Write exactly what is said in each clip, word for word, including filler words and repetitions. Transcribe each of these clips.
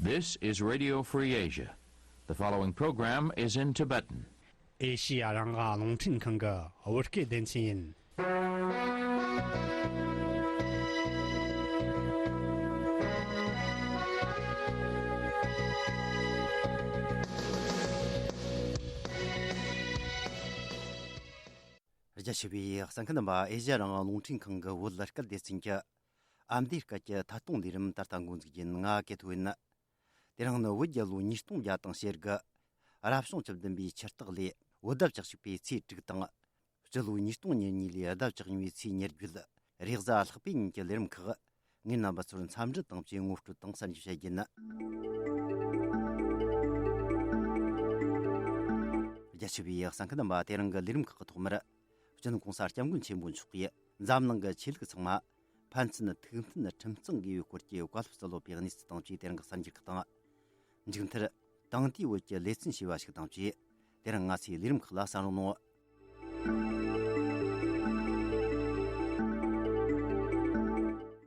This is Radio Free Asia. The following program is in Tibetan. ཨེ་ཤི་ཡ་རང་དབང་རླུང་འཕྲིན་ཁང་གི་བོད་སྐད་སྡེ་ཚན་ཡིན། རྒྱ་ཆེ་བའི་གསན་མཁན་རྣམ་པ། ཨེ་ཤི་ཡ་རང་དབང་རླུང་འཕྲིན་ཁང་གི་བོད་སྐད་སྡེ་ཚན་གྱི་ཨ་མདོའི་སྐད་ཀྱི་ཐད་གཏོང་ལས་རིམ་ད་ལྟ་འགོ་འཛུགས་ཡིན། ང་ཀེ་ཐོ་ཡིན། དེ་རིང་ནི་བོད་རྒྱལ་ལོ་ཉིས་སྟོང་བརྒྱ་དང་ཞེ་དགུ། རབ་བྱུང་བཅུ་བདུན་པའི་ཆུ་སྟག་ལོའི་བོད་ཟླ་བཅུ་གཅིག་པའི་ཚེས་དྲུག་དང་། སྤྱི་ལོ་ཉིས་སྟོང་ཉེར་གཉིས་ལོའི་ཟླ་བཅུ་གཉིས་པའི་ཚེས་ཉེར་བརྒྱད། རེས་གཟའ་ལྷག་པའི་ཉིན་གྱི་ལས་རིམ་ཁག་ངས་རྣམ་པ་ཚོར་འཚམས་འདྲི་དང་བཅས་ངོ་སྤྲོད་དང་གསར་འགྱུར་བཤད་རྒྱུ་ཡིན། རྒྱ་ཆེ་བའི་གསན་མཁན་རྣམ་པ། དེ་རིང་གི་ལས་རིམ་ཁག་གི་ཐོག་མར། སྤྱི་ནོར་གོང་ས་སྐྱབས་མགོན་ཆེན་པོ་མཆོག་གིས་འཛམ་གླིང་གི་ཆོས་ལུགས་ཚང་མ་ཕན་ཚུན་ཐུགས་མཐུན་ཁྲིམས་གཙང་དགོས་པའི་སྐོར་གྱི་བཀའ་སློབ་སྩལ་ཡོད་པའི་གནས་ཚུལ་དང་བཅས། དེ་རིང་གི་གསར་འགྱུར་ཁག་དང་། མཇུག་མཐར། དེང་དུས་བོད་ཀྱི་ལེ་ཚན་ཞེས་པ་ཞིག་དང་བཅས། དེ་རིང་ང་ཚོའི་ལས་རིམ་ཁག་ལ་གསན་རོགས་གནང་།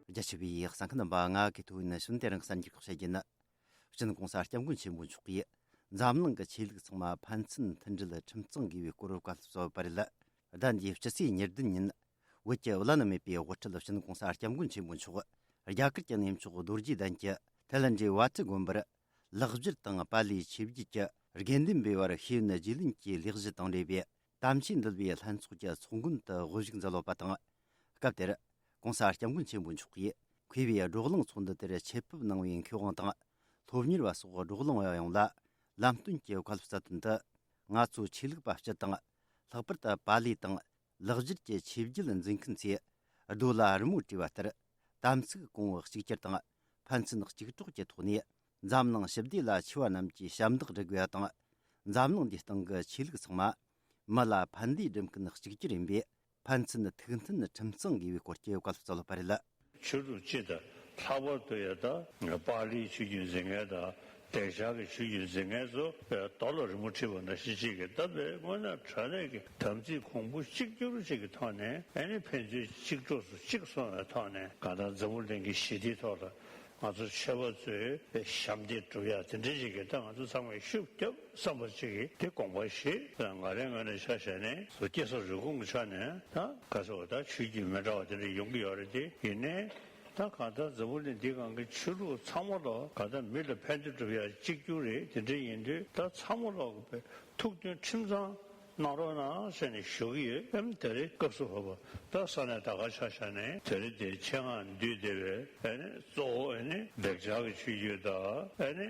རྒྱ་ཆེ་བའི་གསན་མཁན་རྣམ་པ། ང་ཀེ་ཐོ་ཡིན། ཞུ་ན་དེ་རིང་གི་གསར་འགྱུར་ཁག་བཤད་རྒྱུ་ཡིན། སྤྱི་ནོར་གོང་ས་སྐྱབས་མགོན་ཆེན་པོ་མཆོག་གིས། འཛམ་གླིང་གི་ཆོས་ལུགས་ཚང་མ་ཕན་ཚུན་མཐུན་སྒྲིལ་ཁྲིམས་གཙང་དགོས་པའི་སྐོར་བཀའ་སློབ་སྩལ་ཡོད་པ་རེད། ཟླ་འདིའི་སྤྱི་ཚེས་ཉེར་བདུན་ཉིན། བོད་ཀྱི་བླ་ན་མེད་པའི་དབུ་ཁྲིད་སྤྱི་ནོར་གོང་ས་སྐྱབས་མགོན་ཆེན་པོ་མཆོག་རྒྱ་གར་གྱི་གནས་མཆོག་རྡོ་རྗེ་གདན་གྱི་ཐའི་ལན་གྱི་བྷ་ཏི་དགོན་པར། ལེགས་སྦྱར་དང་པཱ་ལིའི་ཆོས་བརྒྱུད་ཀྱི་དགེ་འདུན་པའི་བར་ཤེས་ཡོན་རྒྱུས་ལོན་གྱི་ལས་གཞི་དང་འབྲེལ་བའི་དམ་ཆོས་འདུལ་བའི་ལྷན་ཚོགས་ཀྱི་ཚོགས་མགོན་དུ་དབུ་བཞུགས་མཛད་ཡོད་པ་དང་། སྐབས་དེར་༸གོང་ས་༸སྐྱབས་མགོན་ཆེན་པོ་མཆོག་གིས་མཁས་པའི་བགྲོ་གླེང་ཚོགས་འདུ་དེར་ཆེད་ཕེབས་གནང་བའི་མཁས་དབང་དང་། སློབ་གཉེར་བ་སོགས་བགྲོ་གླེང་བ་ཡོངས་ལ་ལམ་སྟོན་གྱི་བཀའ་སློབ་སྩལ་དོན་དུ། ང་ཚོ་ཆོས་ལུགས་པ་སྤྱི་དང་། ལྷག་པར་དུ་པཱ་ལི་དང་ལེགས་སྦྱར་གྱི་ཆོས་བརྒྱུད་འཛིན་མཁན་ཚོས་རྡོ་ལ་རི་མོ་བྲིས་པ་ལྟར། དམ་ཚིག་གོང་བུ་གཅིག་གྱུར་དང་། ཕན་ཚུན་གཅིག་གྲོགས་ཀྱི་ཐོག་ནས། འཛམ་གླིང་ཞི་བདེ་ལ་ཆེ་བ་རྣམས་ཀྱིས་ཞབས་འདེགས་སྒྲུབ་དགོས་པ་དང་། འཛམ་གླིང་འདིའི་སྟེང་གི་ཆོས་ལུགས་ཚང་མ། མི་ལ་ཕན་བདེ་སྒྲུབ་མཁན་གཅིག་གྱུར་ཡིན་པས། ཕན་ཚུན་ཐུགས་མཐུན་ཁྲིམས་གཙང་དགོས་པའི་སྐོར་གྱི་བཀའ་སློབ་སྩལ་ཡོད་པ་རེད། ཆོས་ལུགས་སྤྱི་དང་། ལྷག་པར་དུ་ཡང་ད་པཱ་ལིའི་ཆོས་བརྒྱུད་འཛིན་མཁན་དང་། བདེ་འཇགས་ཀྱི་ཆོས་བརྒྱུད་འཛིན་མཁན་ཚོ་རྡོ་ལ་རི་མོ་བྲིས་པ་ནང་བཞིན་ཅིག་གིས། ད་དཔེ་དངོས་གནས་དྲང་གནས་ཀྱི་དམ་ཚིག་གོང་བུ་གཅིག་གྱུར་ཅིག་གི་ཐོག་ནས། ཨ་ནི་ཕན་ཚུན་གཅིག་གྲོགས་སུ་གཅིག་སོང་བའི་ཐོག་ནས། གང་ལྟར་འཛམ་བུ་གླིང་གི་ཞི་བདེའི་ཐོག་ལ་ང་ཚོ་ཆོས་པ་ཚོས་ཞབས་འདེགས་སྒྲུབ་ཡ་དེ་འདྲ་ཅིག་གི། ད་ང་ཚོ་ཚང་མས་ཤུགས་རྒྱབ་བསམ་པ་ཅིག་གི་དེ་དགོངས་པ་བཞེས། ང་རའི་ངོས་ནས་ཆ་བཞག་ནས་བཟོ་སྐྱེ་ས་རུས་གོང་གི་ཆ་ནས། ད་ག་ཚོད་ད་ཆོས་བརྒྱུད་མི་འདྲ་བ་དེ་འདྲ་ཡོང་གི་ཡོད་རེད་དེ། ཡིན་ནའི་ད་གང་ལྟར་འཛམ་བུ་གླིང་འདིའི་སྒང་གི་ཆོས་ལུགས་ཚང་མ་ལོག་གང་ལྟར་མི་ལ་ཕན་བདེ་སྒྲུབ་ཡ་གཅིག་གྱུར་རེད། དེ་འདྲ་ཡིན་དུས་ད་ཚང་མ་ལོག་གི་ཐུགས་མཐུན་ཁྲིམས་གཙང་གནང་རོགས་གནང་ཟེར་ནས་ཞུ་གི་ཡོད། ཨེམ། དེ་རིང་སྐབས་སུ་བབ་པ་ད་ས་གནས་ད་ག་ཆ་བཞག་ནས་དེ་རིང་འདིར་ཆེད་མངགས་འདུས་བསྡད་པའི། ཨ་ནི་གཙོ་བོ་ཨ་ནི་བདེ་འཇགས་ཀྱི་ཆོས་བརྒྱུད་དང་། ཨ་ནི་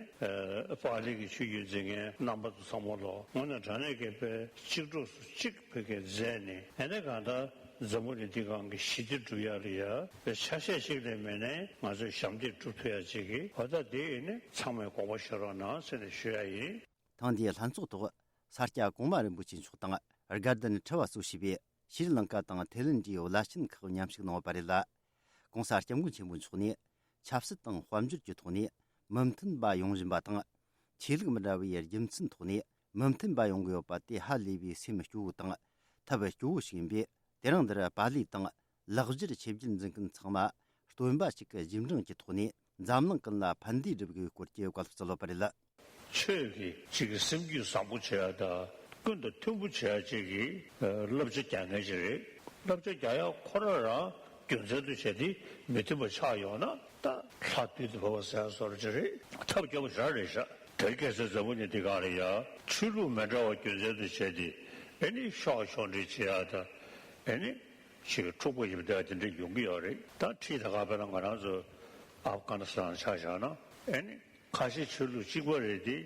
ཨ་པཱ་ལི་གི་ཆོས་བརྒྱུད་འཛིན་མཁན་རྣམ་པ་ཚོ་ཚང་མ་ལོག་དངོས་གནས་དྲང་གནས་ཀྱི་དཔེ་གཅིག་གྲོགས་སུ་གཅིག་བོད་སྐད་མཛད་ནས། ཨ་ནི་གང་ལྟར་འཛམ་བུ་གླིང་འདིའི་སྒང་གི་ཞི་བདེ་སྒྲུབ་ཡ་ལ་ཡ་དཔེ་ཆ་ཤས་ཤིག་ལས་མེད་ནའི་ང་ཚོས་ཞབས་འདེགས་སྒྲུབ་ཐུབ་ཡ་ཅིག་གི། འོ་ད་དེ་ཡིན་ནི་ཚང་མས་དགོངས་པ་བཞེས་རོགས་གནང་ཟེར་ནས་ཞུ་ཡ་ཡིན། ཐེངས་འདིའི་ལྷན་ཚོགས་ཐོག་ས་སྐྱ་གོང་མ་རིན་པོ་ཆེ་མཆོག་དང་། དགའ་ལྡན་ཁྲི་པ་གཙོས་བྱས་པའི་ཤྲི་ལངྐ་དང་ཐའི་ལེན་ཌིའི་བླ་ཆེན་ཁག་མཉམ་ཞུགས་གནང་ཡོད་པ་རེད་ལ། ྋགོང་ས་ྋསྐྱབས་མགོན་ཆེན་པོ་མཆོག་ནས་ཆབ་སྲིད་དང་དཔལ་འབྱོར་གྱི་ཐོག་ནས་མི་མཐུན་པ་ཡོང་བཞིན་པ་དང་། ཆོས་ལུགས་མི་འདྲ་བའི་རྒྱུ་མཚན་ཐོག་ནས་མི་མཐུན་པ་ཡོང་གི་ཡོད་པ་དེ་ཧ་ལས་པའི་སེམས་སྐྱོ་བོ་དང་ཐབས་སྐྱོ་བོ་ཞིག་ཡིན་པས། དེ་རིང་འདིར་པཱ་ལི་དང་ལེགས་སྦྱར་ཆོས་བརྒྱུད་འཛིན་མཁན་ཚང་མ་སྟོན་པ་གཅིག་གི་རྗེས་འབྲང་གི་ཐོག་ནས་འཛམ་གླིང་ཀུན་ལ་ཕན་བདེ་སྒྲུབ་དགོས་སྐོར་གྱི་བཀའ་སློབ་སྩལ་ཡོད་པ་རེད། ཆོས་ཀྱི་ཅིག་གི་སེམས་རྒྱུད་བཟང་པོ་བྱེད་ཡ་དང་། ཀུན་ཏུ་མཐུན་པོ་བྱེད་ཡ་ཅིག་གི་ཨ་བསླབ་བྱ་རྒྱག་མཁན་ཅིག་རེད། བསླབ་བྱ་རྒྱག་ཡ་ཁོ་རང་རང་རྒྱུ་མཚན་དུ་བྱས་ཏེ་མི་མཐུན་པ་ཆགས་ཡོང་ན། ད་ལྷ་བདུད་དུ་བབས་པ་ཟེར་ཡ་བཟོ་འདྲ་ཅིག་རེད། ཐབས་སྐྱོ་པོ་ཞེ་དྲག་རེད་ཤག་དེར་ཁ་སང་འཛམ་བུ་གླིང་འདིའི་སྒང་ལ་ཡ་ཆོས་ལུགས་མི་འདྲ་བ་རྒྱུ་མཚན་དུ་བྱས་ཏེ། ཨ་ནི་ཤོག་ཤོག་འདྲེ་བྱེད་ཡ་དང་། ཨ་ནི་ཅིག་འཁྲུག་པ་ཡོང་བསྡད་ཡ་དེ་འདྲ་ཡོང་གི་ཡོད་རེད། ད་ཁྲིད་ད་ག་དཔེར་ན་ང་རང་ཚོ་ཨབ་གྷ་ནི་སི་ཐན་ཆ་བཞག་ན། ཨ་ནི་ཁ་ཆེ་ཆོས་ལུགས་གཅིག་པ་རེད་དེ།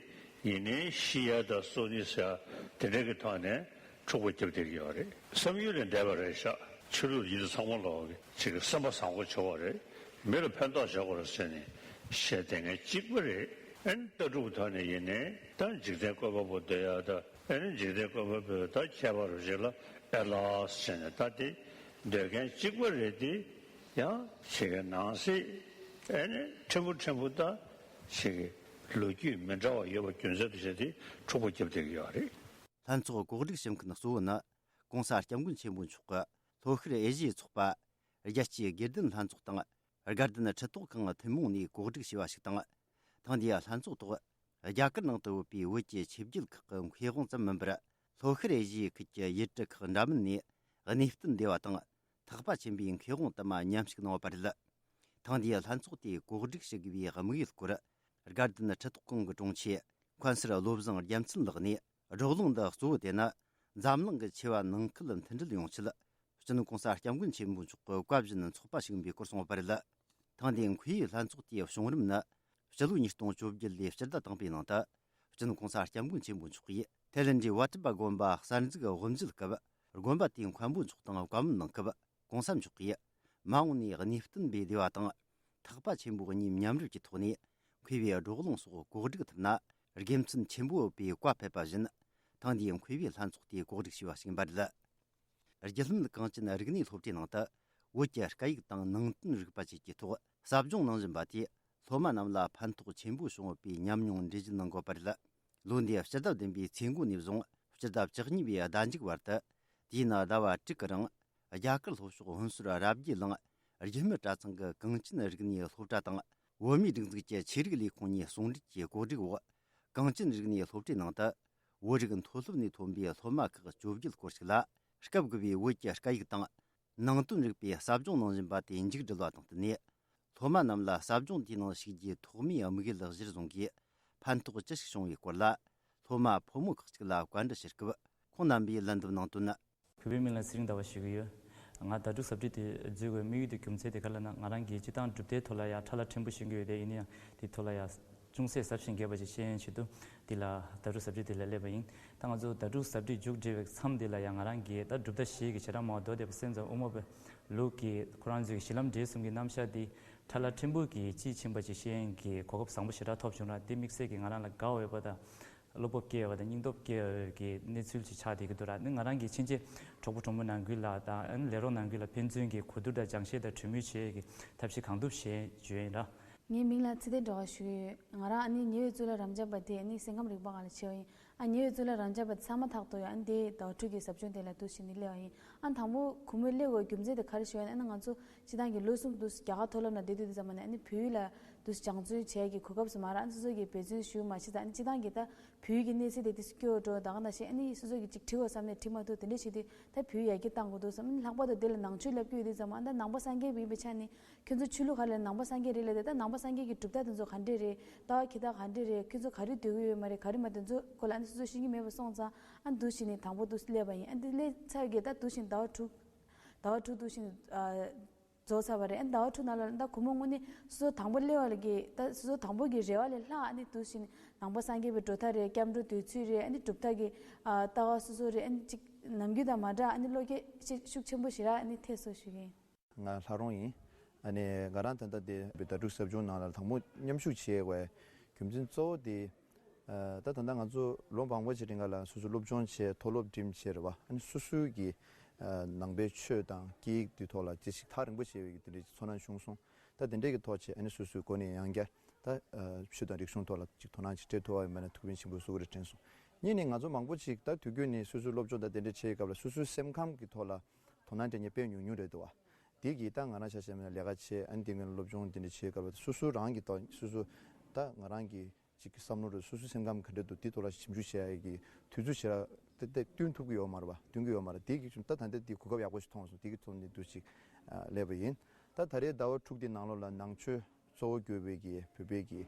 ཡིན་ནའི་ཤི་ཡ་དང་གསོ་ནི་ཟེར་ཡ་དེ་འདྲ་གི་ཐོག་ནས་འཁྲུག་པ་བརྒྱབ་བསྡད་ཀྱི་ཡོད་རེད། བསམ་ཡུལ་ལས་འདས་པ་རེད་ཤག་ཆོས་ལུགས་ཡིན་ཚང་མ་ལོག་གི་ཅིག་གི་སེམས་པ་བཟང་པོ་བྱེད་དགོས་རེད། མི་ལ་ཕན་ཐོགས་བྱེད་དགོས་རེད་ཟེར་ནས་བཤད་བསྡད་མཁན་གཅིག་པ་རེད། ཨ་ནི་ལྟ་གྲུབ་ཐོག་ནས་ཡིན་ནའི་ད་འཇིག་རྟེན་བཀོད་པ་པོ་འདོད་ཡ་དང་། ཨ་ནི་འཇིག་རྟེན་བཀོད་པ་པོས་ད་ཁྱད་པར་ཞིག་ལ་ཨེ་ལགས་ཟེར་ནས་ད་དེ་འདོད་མཁན་གཅིག་པ་རེད་དེ། ཡང་ཞིག་གི་ནང་གསེས་ཨ་ནི་ཕྲན་བུ་ཕྲན་བུ་ད་ཞིག་གི་ལོ་རྒྱུས་མི་འདྲ་བ་ཡོད་པ་རྒྱུ་མཚན་དུ་བྱས་ཏེ་འཁྲུག་པ་བརྒྱབ་བསྡད་ཀྱི་ཡོད་རེད། ལྷན་ཚོགས་གོ་སྒྲིག་བྱེད་མཁན་གཙོ་བོ་ནི་༸གོང་ས་༸སྐྱབས་མགོན་ཆེན་པོ་མཆོག་གི་ལྷོ་ཤར་ཨེ་ཤི་ཡའི་ཚོགས་པ། རྒྱལ་སྤྱིའི་དགེ་ལྡན་ལྷན་ཚོགས་དང་། དགའ་ལྡན་ཁྲི་ཐོག་ཁང་ཐུན་མོང་ནས་གོ་སྒྲིག་བྱས་པ་ཞིག་དང་། ཐེངས་འདིའི་ལྷན་ཚོགས་ཐོག་རྒྱ་གར་ནང་དུ་ཡོད་པའི་བོད་ཀྱི་ཆོས་བརྒྱུད་ཁག་གི་མཁས་དབང་ཙམ་མིན་པར། ལྷོ་ཤར་ཨེ་ཤི་ཡའི་ཁུལ་གྱི་ཡུལ་གྲུ་ཁག་འདྲ་མིན་ནས་གནས་བརྟན་སྡེ་བ་དང་། ཐེག་པ་ཆེན་པོའི་མཁས་དབང་དུ་མ་མཉམ་ཞུགས་གནང་བ་རེད། ཐེངས་འདིའི་ལྷན་ཚོགས་དེ་གོ་སྒྲིག་ཞུ་དགོས་པའི་དམིགས་ཡུལ་སྐོར། དགའ་ལྡན་ཁྲི་ཐོག་ཁང་གི་དྲུང་ཆེ་མཁན་ཟུར་བློ་བཟང་རྒྱལ་མཚན་ལགས་ནས། བགྲོ་གླེང་འདི་གཙོ་བོ་དེ་ནི། འཛམ་གླིང་གི་ཆེ་བ་ནང་ཁུལ་མཐུན་སྒྲིལ་ཡོང་ཆེད། སྤྱི་ནོར་༸གོང་ས་༸སྐྱབས་མགོན་ཆེན་པོ་མཆོག་གི་བཀའ་བཞིན་ཚོགས་པ་ཞུགས་པའི་སྐོར་གསུངས་པ་རེད། ཐེངས་འདིའི་མཁས་པའི་ལྷན་ཚོགས་དེའི་བྱུང་རིམ་ནི། སྤྱི་ལོ་ཉིས་སྟོང་བཅོ་བརྒྱད་ལོའི་སྤྱི་ཟླ་དང་པོའི་ནང་དུ། སྤྱི་ནོར་༸གོང་ས་༸སྐྱབས་མགོན་ཆེན་པོ་མཆོག་གིས་ཐའི་ལེན་ཌི་ཝ་ཊི་པ་དགོན་པ་གསར་འཛུགས་དབུ་མཛད་སྐབས། དགོན་པ་དེའི་མཁན་པོ་མཆོག་དང་བཀའ་མོལ་གནང་སྐབས། ༸གོང་ས་མཆོག་གིས་མ་འོངས་ནས་གནས་བརྟན་པའི་སྡེ་བ་དང་། ཐེག་པ་ཆེན་པོ་གཉིས་མཉམ་རུབ་ཀྱི་ཐོག་ནས་མཁས་པའི་བགྲོ་གླེང་སོགས་གོ་སྒྲིག་ཐུབ་ན། དགེ་མཚན་ཆེན་པོ་ཡོད་པའི་བཀའ་ཕེབས་པ་བཞིན། ཐེངས་འདིའི་མཁས་པའི་ལྷན་ཚོགས་དེ་གོ་སྒྲིག་བྱས་པ་ཞིག་ཡིན་པ་རེད། རྒྱུད་སྨད་གངས་ཅན་རིག་གནས་སློབ་གྲྭའི་ནང་དུ། བོད་ཀྱི་སྐད་ཡིག་དང་ནང་བསྟན་རིག་པ་བཅས་ཀྱི་ཐོག་ཟབ་སྦྱོང་གནང་བཞིན་པ་དེས། སློབ་མ་རྣམས་ལ་ཕན་ཐོགས་ཆེན་པོ་བྱུང་ཡོད་པའི་ཉམས་མྱོང་འགྲེལ་བརྗོད་གནང་དགོས་པ་རེད། ལོ་འདིའི་སྤྱི་ཟླ་བདུན་པའི་ཚེས་འགོ་ནས་བཟུང་སྤྱི་ཟླ་བཅུ་གཉིས་པའི་ཟླ་མཇུག་བར་དུ། དུས་ཡུན་ཟླ་བ་དྲུག་གི་རིང་། རྒྱ་གར་ལྷོ་ཕྱོགས་ཧོན་སུར་རབ་རྒྱས་གླིང་རྒྱུད་སྨད་གྲྭ་ཚང་གི་གངས་ཅན་རིག་གནས་སློབ་གྲྭ་དང་། བོད་མིའི་སྒྲིག་འཛུགས་ཀྱི་ཆོས་རིག་ལས་ཁུངས་གཉིས་ཟུང་འབྲེལ་གྱིས་གོ་སྒྲིག་འོག་གངས་ཅན་རིག་གནས་སློབ་གྲྭའི་ནང་དུ། བོད་རིགས་མཐོ་སློབ་ནས་ཐོན་པའི་སློབ་མ་ཁག་བཅོ་བརྒྱད་སྐོར་ཞིག་ལ། སྐབས་དགུ་པའི་བོད་ཀྱི་སྐད་ཡིག་དང་། ནང་དོན་རིག་པའི་ཟབ་སྦྱོང་གནང་བཞིན་པ་དེ་མཇུག་བསྒྲིལ་བ་དང་བསྟུན་ནས། སློབ་མ་རྣམས་ལ་ཟབ་སྦྱོང་དེའི་ནང་ཞུགས་རྒྱུའི་ཐོག་མའི་དམིགས་ཡུལ་གཞིར་བཟུང་གིས་ཕན་ཐོགས་ཅི་ཞིག་བྱུང་བའི་སྐོར་ལ། སློབ་མ་ཕོ་མོ་ཁག་ཅིག་ལ་བཀའ་འདྲི་ཞུ་སྐབས། ཁོང་རྣམ་པས་ལན་འདེབས་གནང་དོན། བོད་པའི་མིང་ལ་ཚེ་རིང་ཟླ་བ་ཞུ་གི་ཡོད། ང་ཟླ་དྲུག་ཟབ་སྦྱོང་དེ་འཛུལ་དགོས་དམིགས་ཡུལ་དེ་རྒྱུ་མཚན་དེ་ག་ལ་ན། ང་རང་གིས་སྤྱིར་བཏང་སྒྲུབ་སྡེའི་ཐོག་ལ་ཡང་ཕྲ་ལ་ཕྲན་བུ་ཤེས་ཀྱི་ཡོད་དེ། ཡིན་ན་ཡང་དེའི་ཐོག་ལ་ཡང་ཅུང་ཟད་ཟབ་ཞིང་རྒྱས་པ་ཞིག་ཤེས་ཡོན་ཆེད་དུ་འདི་ལ་ཟླ་དྲུག་ཟབ་སྦྱོང་དེ་ལ་སླེབས་པ་ཡིན། ད་ང་ཚོ་ཟླ་དྲུག་ཟབ་སྦྱོང་མཇུག་སྒྲིལ་བའི་མཚམས་འདི་ལ་ཡང་ང་རང་གིས་ད་གྲུབ་མཐའ་བཞི་གི་བྱེ་བྲག་སྨྲ་བ་མདོ་སྡེ་པ་སེམས་ཙམ་དབུ་མ་པའི་ལུགས་ཀྱི་ཁོ་རང་ཚོའི་གཞི་ལམ་འབྲས་གསུམ་གྱི་རྣམ་གཞག་འདི་ཕྲ་ལ་ཕྲན་བུ་གིས་དཔྱིས་ཕྱིན་པ་ཅིག་ཤེས་ཡོན་གྱི་གོ་སྐབས་བཟང་པོ་ཞེ་དྲག་ཐོབ་བྱུང་ར། འདི་དམིགས་བསལ་གྱིས་ང་རང་ལ་དགའ་འོས་པ་དང་། བློ་སྤོབས་སྐྱེ་བ་དང་སྙིང་སྟོབས་སྐྱེ་བའི་གི་གནས་ཚུལ་ཅིག་ཆགས་བསྡད་ཀྱི་འདུག་ར། ནི་ང་རང་གི་ཕྱིན་ཆད་གྲོགས་པོ་གྲོགས་མོ་ནང་ཁུལ་ལ་དང་། ཨ་ནི་ལས་རོགས་ནང་ཁུལ་ལ་ཕན་ཚུན་གྱི་གོ་བསྡུར་དང་སྦྱང་བཤད་དང་གྲོས་མོལ་བྱེད་ཀྱི་ཐབས་ཤེས་གང་ཐུབ་བྱེད་བརྗོད་ཡིན་ར། ངའི་མིང་ལ་ཚེ་བརྟན་སྒྲོལ་དཀར་ཞུ་གི་ཡོད། ང་རང་ཨ་ནི་ཉེ་བའི་གཙུག་ལག་རབ་འབྱམས་པ་དེ་ཨ་ནི་སེམས་ཁམས་རིག་པ་སྒང་ལ་ཕྱེ་བ་ཡིན། ཨ་ཉེ་བའི་གཙུག་ལག་རབ་འབྱམས་པ་དེ་ཚང་མ་ཐག་ཐོག་ཡོད། ཨ་ནི་དེ་ཟླ་བ་དྲུག་གི་ཟབ་སྦྱོང་དེ་ལ་འདུག་སེ་ནི་སླེབས་པ་ཡིན། ཨ་ནི་དང་པོ་གུས་མོས་སླེབས་དགོས་རྒྱུ་མཚན་དེ་ག་རེ་ཞུ་ཡ་ཡིན་ན། ཨ་ནི་ང་ཚོ་སྤྱིར་བཏང་གི་ལོ་གསུམ་འདུག་སེ་རྒྱ་གར་མཐོ་སློབ་ནང་བསྡད་དུས་དུས་ཙམ་པ་ནས་ཨ་ནི་བོད་ཡིག་ལ་འདུག་སེ་སྦྱང་བརྩོན་བྱེད་ཡ་གི་གོ་སྐབས་སུ་མ་རག་ཨ་ནི་སོ་སོ་གིས་འབད་བརྩོན་ཞུ་མ་ཤེས་ཙང་། ཨ་ནི་སྤྱིར་བཏང་གི་ད་བོད་ཡིག་གི་གནས་ཚད་དེ་ཏོག་ཙམ་སྐྱོ་བོ་འགྲོ། ད་ག་ནང་བཞིན་ཨ་ནི་སོ་སོ་གིས་ཅིག་བྲིས་དགོས་བསམ་ནས་བྲིས་མ་ཐུབ། དེ་འདྲ་བྱེད་དུས་ད་བོད་ཡིག་ཡར་རྒྱས་གཏང་དགོས་འདུག་བསམ། ཨ་ནི་ལྷག་པར་དུ་དེ་ལ་ནང་ཆོས་བསླབ་ཀྱི་ཡོད་དུས་ཙམ། ཨ་ནི་ད་ནང་པ་སངས་རྒྱས་པ་ཡིན་པའི་ཆ་ནས་ཁྱོད་ཚོ་ཆོས་ལུགས་ག་རེ་ལ་ནང་པ་སངས་རྒྱས་རེད་ལབ་དུས། ད་ནང་པ་སངས་རྒྱས་ཀྱི་གྲུབ་མཐའ་དེ་ཚོ་ག་འདྲས་རེད། ལྟ་བ་འཁྱེར་སྟངས་ག་འདྲས་རེད། ཁྱོད་ཚོ་ག་རེ་འདོད་ཀྱི་ཡོད་མ་རེད། ག་རེ་མ་འདོད། ཚོ་སྐོར་ལ་ཨ་ནི་སོ་སོ་ཤེས་ཀྱི་མེད་པ་སོང་ཙང་། ཨ་ནི་འདུག་སེ་ནི་དང་པོ་འདུག་སེ་སླེབས་པ་ཡིན། ཨ་ནི་དེ་སླེབས་ཚར་གི་ད་འདུག་སེ་ཟླ་བ་དྲུག་ཟླ་བ་དྲུག་འདུག་སེ་ནི་ཨ། རྫོགས་ཚར་བ་རེད། ཨ་ནི་ཟླ་བ་དྲུག་ནང་ལ་ད་གུས་མོ་དངོས་གནས་སོ་སོ་དང་པོ་སླེབས་པ་ལ་གི་ད་སོ་སོ་དང་པོ་གི་རེ་བ་ལས་ལྷག་ཨ་ནི་འདུག་སེ་ནི་ནང་པ་སངས་རྒྱས་པའི་འགྲོ་ཐབས་རེད། སྐྱབས་འགྲོ་འདོད་ཚུལ་རེད། ཨ་ནི་གྲུབ་མཐའ་གི་ཨ་ལྟ་བ་སོ་སོ་རེད། ཨ་ནི་ཅིག་ནམ་རྒྱུན་དང་མ་འདྲ་ཨ་ནི་བློ་སྐྱེད་ཤུགས་ཤུགས་ཆེན་པོ་ཞིག་རག་ཨ་ནི་ཐེབས་སོང་ཞུ་གི་ཡིན། ང་ལྷ་རོང་ཡིན། ཨ་ནི་ང་རང་ད་ལྟ་དེ་ཟླ་དྲུག་ཟབ་སྦྱོང་ནང་ལ་དང་པོ་མཉམ་ཞུགས་བྱེད་དགོས་རྒྱུ་མཚན་གཙོ་བོ་དེ། ཨ་ད་ད་ལྟ་ང་ཚོ་ལོ་མང་པོ་ཅིག་རིང་ག་ལ་སོ་སོ་སློབ་སྦྱོང་བྱས། མཐོ་སློབ་འགྲིམས་བྱས་རེད་བ། ཨ་ནི་སོ་སོའི་གི་ཨ་ནང་པའི་ཆོས་དང་སྐད་ཡིག་དེ་ཐོག་ལ་ཅི་ཞིག་ཐག་རིང་པོ་བྱས་པའི་གི་དེ་འདྲའི་ཚོར་སྣང་བྱུང་སོང་། ད་དེ་འདྲའི་གི་ཐོག་བྱས་ཨ་ནི་སོ་སོའི་སྒོ་ནས་ཡང་བསྐྱར་ད་ཨ་ཆོས་དང་རིག་གཞུང་ཐོག་ལ་ཅིག་དོ་སྣང་ཅིག་སྤྲད་ཐུབ་པ་ཡིན་པ་ན་ཐུགས་ཕན་ཆེན་པོ་གསོས་ཀྱི་རེད་དྲན་སོང་། གཉིས་ནས་ང་ཚོ་མང་པོ་ཅིག་ད་དུས་རྒྱུན་ནས་སོ་སོའི་སློབ་སྦྱོང་དང་དེ་འདྲ་བྱེད་སྐབས་ལ་སོ་སོའི་སེམས་ཁམས་ཀྱི་ཐོག་ལ་དོ་སྣང་སྤྲད་མཁན་དཔེ་ཉུང་ཉུང་རེད་འདུག་བ། དེ་གིས་ད་ང་རང་ཆ་བཞག་ན་ལས་ཀ་བྱེད། ཨ་ནི་དེ་སྔོན་སློབ་སྦྱོང་དེ་འདྲ་བྱེད་སྐབས་ལ་སོ་སོ་རང་གི་ཐོག་སོ་སོ་ད་ང་རང་གི་ཅིག་བསམ་བློ་རེད། སོ་སོའི་སེམས་ཁམས་ག་འདྲ་འདུག་དེ་ཐོག་ལ་ཞིབ་འཇུག་བྱེད་ཡ་གི་དུས་ཚོད་ཞེ་དྲག་ཏག་ཏག་བསྟུན་ཐུབ་ཀྱི་ཡོད་མ་རེད་བ། བསྟུན་གྱི་ཡོད་མ་རེད། དེ་གི་ད་ད་ལྟ་དེ་གོ་སྐབས་ཡག་པོ་ཞིག་མཐོང་སོང་། དེ་གི་ཐོག་ནས་འདུག་ཅིག་ཨ་སླེབས་པ་ཡིན། ད་ད་རེས་ཟླ་བ་དྲུག་དེ་ནང་ལོགས་ལ་ནང་ཆོས་གཙོ་བོ་གྱུར་པའི་གི་བོད་པའི་གི་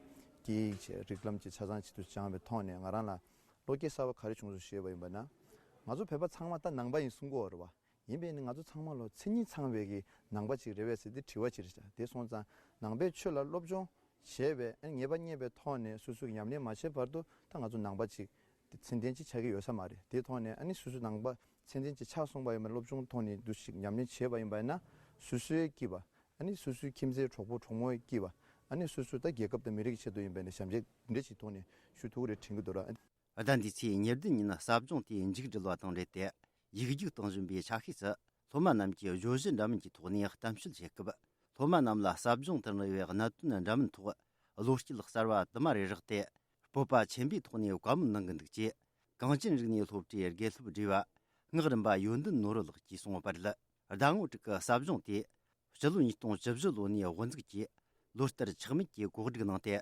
སྐད་ཡིག་བྱས། རིགས་ལམ་གྱི་ཆ་ཚང་ཅིག་ཏུ་སྦྱངས་པའི་ཐོག་ནས་ང་རང་ལ་བློ་སྐྱེད་གསར་པ་ག་རེ་བྱུང་སོང་ཞུས་པ་ཡིན་པ་ན། ང་ཚོ་བོད་པ་ཚང་མ་ད་ནང་པ་ཡིན་གསུང་གི་ཡོད་རེད་བ། ཡིན་པས་ནི་ང་ཚོ་ཚང་མ་ལོ་མཚན་ཉིད་ཚང་བའི་གི་ནང་པ་ཅིག་རེད་པས་ཟེར་ཏེ་དྲི་བ་ཅིག་རེད་བྱ། དེ་སོང་ཙང་ནང་པའི་ཆོས་ལ་སློབ་སྦྱོང་བྱས་པས། ཨ་ནི་ངེས་པ་རྙེད་པའི་ཐོག་ནས་སོ་སོའི་ཉམས་ལེན་མ་བྱས་བར་དུ་ད་ང་ཚོ་ནང་པ་ཅིག་ཚད་ལྡན་ཅིག་ཆགས་ཀྱི་ཡོད་ས་མ་རེད། དེའི་ཐོག་ནས་ཨ་ནི་སོ་སོའི་ནང་པ་ཚད་ལྡན་ཅིག་ཆགས་སོང་བ་ཡིན་པ་ན། སློབ་སྦྱོང་ཐོག་ནས་འདུ་ཞིག་ཉམས་ལེན་བྱས་པ་ཡིན་པ་ཡིན་ན། སོ་སོའི་སྐྱིད་པ། ཨ་ནི་སོ་སོའི་ཁྱིམ་མཚེས་གྲོགས་པོ་གྲོགས་མོའི་སྐྱིད་པ། ཨ་ནི་སོ་སོའི་ད་རྒྱལ་ཁབ་དང་མི་རིགས་ཀྱི་ཆེད་དུ་ཡིན་པ་ཡིན་ན་ཞབས་འདེགས་འདྲ་ཞིག་ཐོག་ནས་ཞུ་ཐུབ་ཀྱི་རེད་དྲན་གྱི་འདུག་ར། ཟླ་འདིའི་ཚེས་ཉེར་བདུན་ཉིན་ཟབ་སྦྱོང་དེ་མཇུག་སྒྲིལ་བ་དང་འབྲེལ་ཏེ། ཡིག་རྒྱུགས་གཏོང་བཞིན་པའི་ཆ་ཤས་སུ་སློབ་མ་རྣམས་ཀྱིས་བརྗོད་གཞི་འདྲ་མིན་གྱི་ཐོག་ནས་གཏམ་བཤད་བྱེད་སྐབས། སློབ་མ་རྣམས་ལ་ཟབ་སྦྱོང་དུ་གནང་བའི་གནད་དོན་འདྲ་མིན་ཐོག་བློ་སྐྱེད་གསར་བ་དུ་མ་རེ་རག་སྟེ། སྤོབས་པ་ཆེན་པོའི་ཐོག་ནས་བཀའ་མོལ་གནང་གི་འདུག་ཅེས། གངས་ཅན་རིག་གནས་སློབ་གྲྭའི་དགེ་སློབ་སྒྲིག་པ་སྔགས་རམས་པ་ཡོན་ཏན་ནོར་བུ་ལགས་ཀྱིས་གསུངས་པ་རེད། ཟླ་ངོ་དྲུག་གི་ཟབ་སྦྱོང་དེ་སྤྱི་ལོ་ཉིས་སྟོང་བཅུ་བཞི་ལོ་ནས་དབུ་འཛུགས་ཀྱིས་ལོ་ལྟར་ཆག་མེད་ཀྱིས་གོ་སྒྲིག་གནང་སྟེ།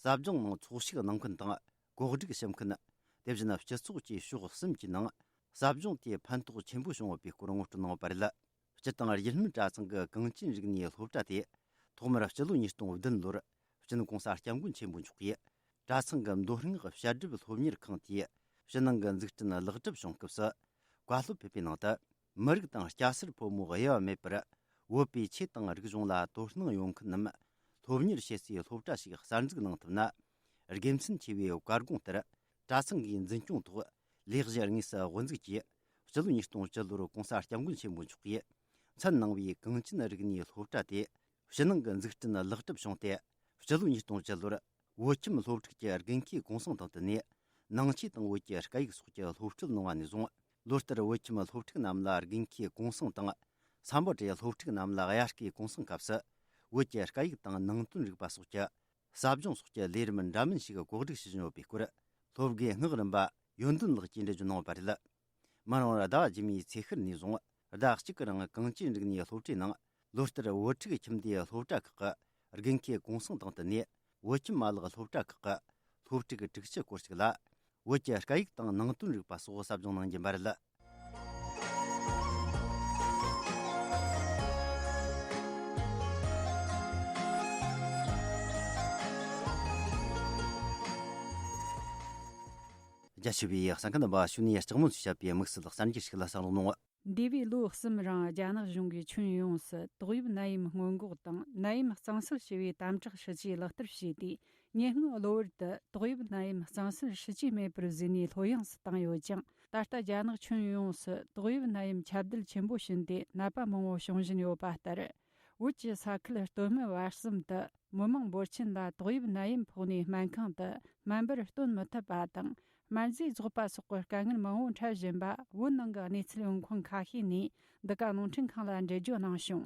ཟབ་སྦྱོང་ནང་ཚོགས་ཞུགས་གནང་མཁན་དང་གོ་སྒྲིག་ཞུ་མཁན། དེ་བཞིན་སྤྱི་ཚོགས་ཀྱི་ཕྱོགས་གསུམ་གྱི་ནང་ཟབ་སྦྱོང་དེ་ཕན་ཐོགས་ཆེན་པོ་བྱུང་ཡོད་པའི་སྐོར་ངོ་སྤྲོད་གནང་ཡོད་པ་རེད། སྤྱིར་བཏང་རྒྱུད་སྨད་གྲྭ་ཚང་གི་གངས་ཅན་རིག་གནས་སློབ་གྲྭ་དེ་ཐོག་མར་སྤྱི་ལོ་ཉིས་སྟོང་བདུན་ལོར་སྤྱི་ནོར་༸གོང་ས་༸སྐྱབས་མགོན་ཆེན་པོ་མཆོག་གིས་གྲྭ་ཚང་གི་མདོ་སྔགས་བཤད་སྒྲུབ་སློབ་གཉེར་ཁང་དེའི་ཕྱི་ནང་གི་འཛུགས་སྐྲུན་ལེགས་གྲུབ་བྱུང་སྐབས་སུ། བཀའ་སློབ་ཕེབས་པའི་ནང་དུ། མི་རིགས་དང་སྐྱ་སེར་ཕོ་མོ་དབྱེ་བ་མེད་པར་བོད་པའི་ཆོས་དང་རིག་གཞུང་ལ་དོ་སྣང་ཡོང་མཁན་རྣམས་སློབ་གཉེར་བྱེད་སའི་སློབ་གྲྭ་ཞིག་གསར་འཛུགས་གནང་ཐུབ་ན། དགེ་མཚན་ཆེ་བའི་བཀའ་དགོངས་ལྟར། གྲྭ་ཚང་གི་འཛིན་སྐྱོང་ཐོག་ལས་གཞི་དངོས་སུ་དབུ་འཛུགས་ཀྱིས། སྤྱི་ལོ་ཉིས་སྟོང་བཅུ་ལོར་༸གོང་ས་༸སྐྱབས་མགོན་ཆེན་པོ་མཆོག་གིས་མཚན་གནང་བའི་གངས་ཅན་རིག་གནས་སློབ་གྲྭ་དེ། ཕྱི་ནང་གི་འཛུགས་སྐྲུན་ལེགས་གྲུབ་བྱུང་སྟེ། སྤྱི་ལོ་ཉིས་སྟོང་བཅུ་ལོར་བོད་ཁྱིམ་སློབ་ཕྲུག་གི་དགུན་ཁའི་གུང་སེང་དང་བསྟུན་ནས། ནང་ཆོས་དང་བོད་ཀྱི་སྐད་ཡིག་སོགས་ཀྱི་སློབ་ཁྲིད་གནང་བ་ནས་བཟུང་། ལོ་ལྟར་བོད་ཁྱིམ་སློབ་ཕྲུག་རྣམས་ལ་དགུན་ཁའི་གུང་སེང་དང་། ས་འབོད་རེ་སློབ་ཕྲུག་རྣམས་ལ་དབྱར་ཁའི་གུང་སེང་སྐབས་སུ། བོད་ཀྱི་སྐད་ཡིག་དང་ནང་དོན་རིག་པ་སོགས་ཀྱི་ཟབ་སྦྱོང་སོགས་ཀྱི་ལས་རིམ་འདྲ་མིན་ཞིག་གོ་སྒྲིག་བྱེད་བཞིན་ཡོད་པའི་སྐོར། སློབ་དགེ་སྔགས་རིམ་པ་ཡོན་ཏན་ལགས་ཀྱིས་འགྲེལ་བརྗོད་གནང་ཡོད་པ་རེད། མི་རང་བར་ཟླ་བ་རྗེས་མའི་ཚེས་ཤར་ནས་བཟུང་ཟླ་གཅིག་གི་རིང་གངས་ཅན་རིག་གནས་སློབ་གྲྭའི་ནང་ལོ་ལྟར་བོད་ཕྲུག་ཁྱིམ་སྡེའི་སློབ་གྲྭ་ཁག་གི་དགུན་ཁའི་གུང་སེང་དང་བསྟུན་ནས། བོད་ཁྱིམ་མ་ལག་སློབ་གྲྭ་ཁག་གི་སློབ་ཕྲུག་དྲུག་ཅུ་སྐོར་ཞིག་ལ། བོད་ཀྱི་སྐད་ཡིག་དང་ནང་དོན་རིག་པ་སོགས་ཟབ་སྦྱོང་གནང་རྒྱུ་ཡིན་པ་རེད། རྒྱ་ཆེ་བའི་གསན་མཁན་རྣམ་པ། ཞུ་ནས་ལྕགས་མོ་ཚོས་བཤད་པའི་དམིགས་བསལ་གསར་འགྱུར་ཞིག་ལ་གསན་རོགས་གནང་། འདས་པའི་ལོ་གསུམ་རིང་རྒྱ་ནག་གཞུང་གིས་ཁྱོན་ཡོངས་སུ་ཏོག་དབྱིབས་ནད་ཡམས་སྔོན་འགོག་དང་ནད་ཡམས་གཙང་སེལ་ཞེས་པའི་དམ་དྲག་སྲིད་ཇུས་ལག་བསྟར་བྱས་ཏེ། ཉེ་སྔོན་གློ་བུར་དུ་ཏོག་དབྱིབས་ནད་ཡམས་གཙང་སེལ་སྲིད་ཇུས་མེད་པར་བཟོས་ནས་ལྷོད་ཡངས་སུ་བཏང་ཡོད་ཀྱང་། ད་ལྟ་རྒྱ་ནག་ཁྱོན་ཡོངས་སུ་ཏོག་དབྱིབས་ནད་ཡམས་ཁྱབ་གདལ་ཆེན་པོ་ཕྱིན་ཏེ་ནད་པ་མང་བོ་བྱུང་བཞིན་ཡོད་པ་ལྟར། བོད་ཀྱི་ས་ཁུལ་སྟོད་སྨད་བར་གསུམ་དུ་མི་མང་འབོར་ཆེན་ལ་ཏོག་དབྱིབས་ནད་ཡམས་ཕོག་ནས་སྨན་ཁང་དུ་སྨན་པར་སྟོན་མི་ཐུབ་པ་དང་། སྨན་རྫས་རྫོགས་པ་སོགས་ཀྱི་དཀའ་ངལ་མང་བོ་འཕྲད་བཞིན་པ། བོད་ནང་གི་གནས་ཚུལ་ཡོང་ཁུངས་ཁ་ཤས་ནས་འདི་ག་རླུང་འཕྲིན་ཁང་ལ་འགྲེལ་བརྗོད་གནང་བྱུང་།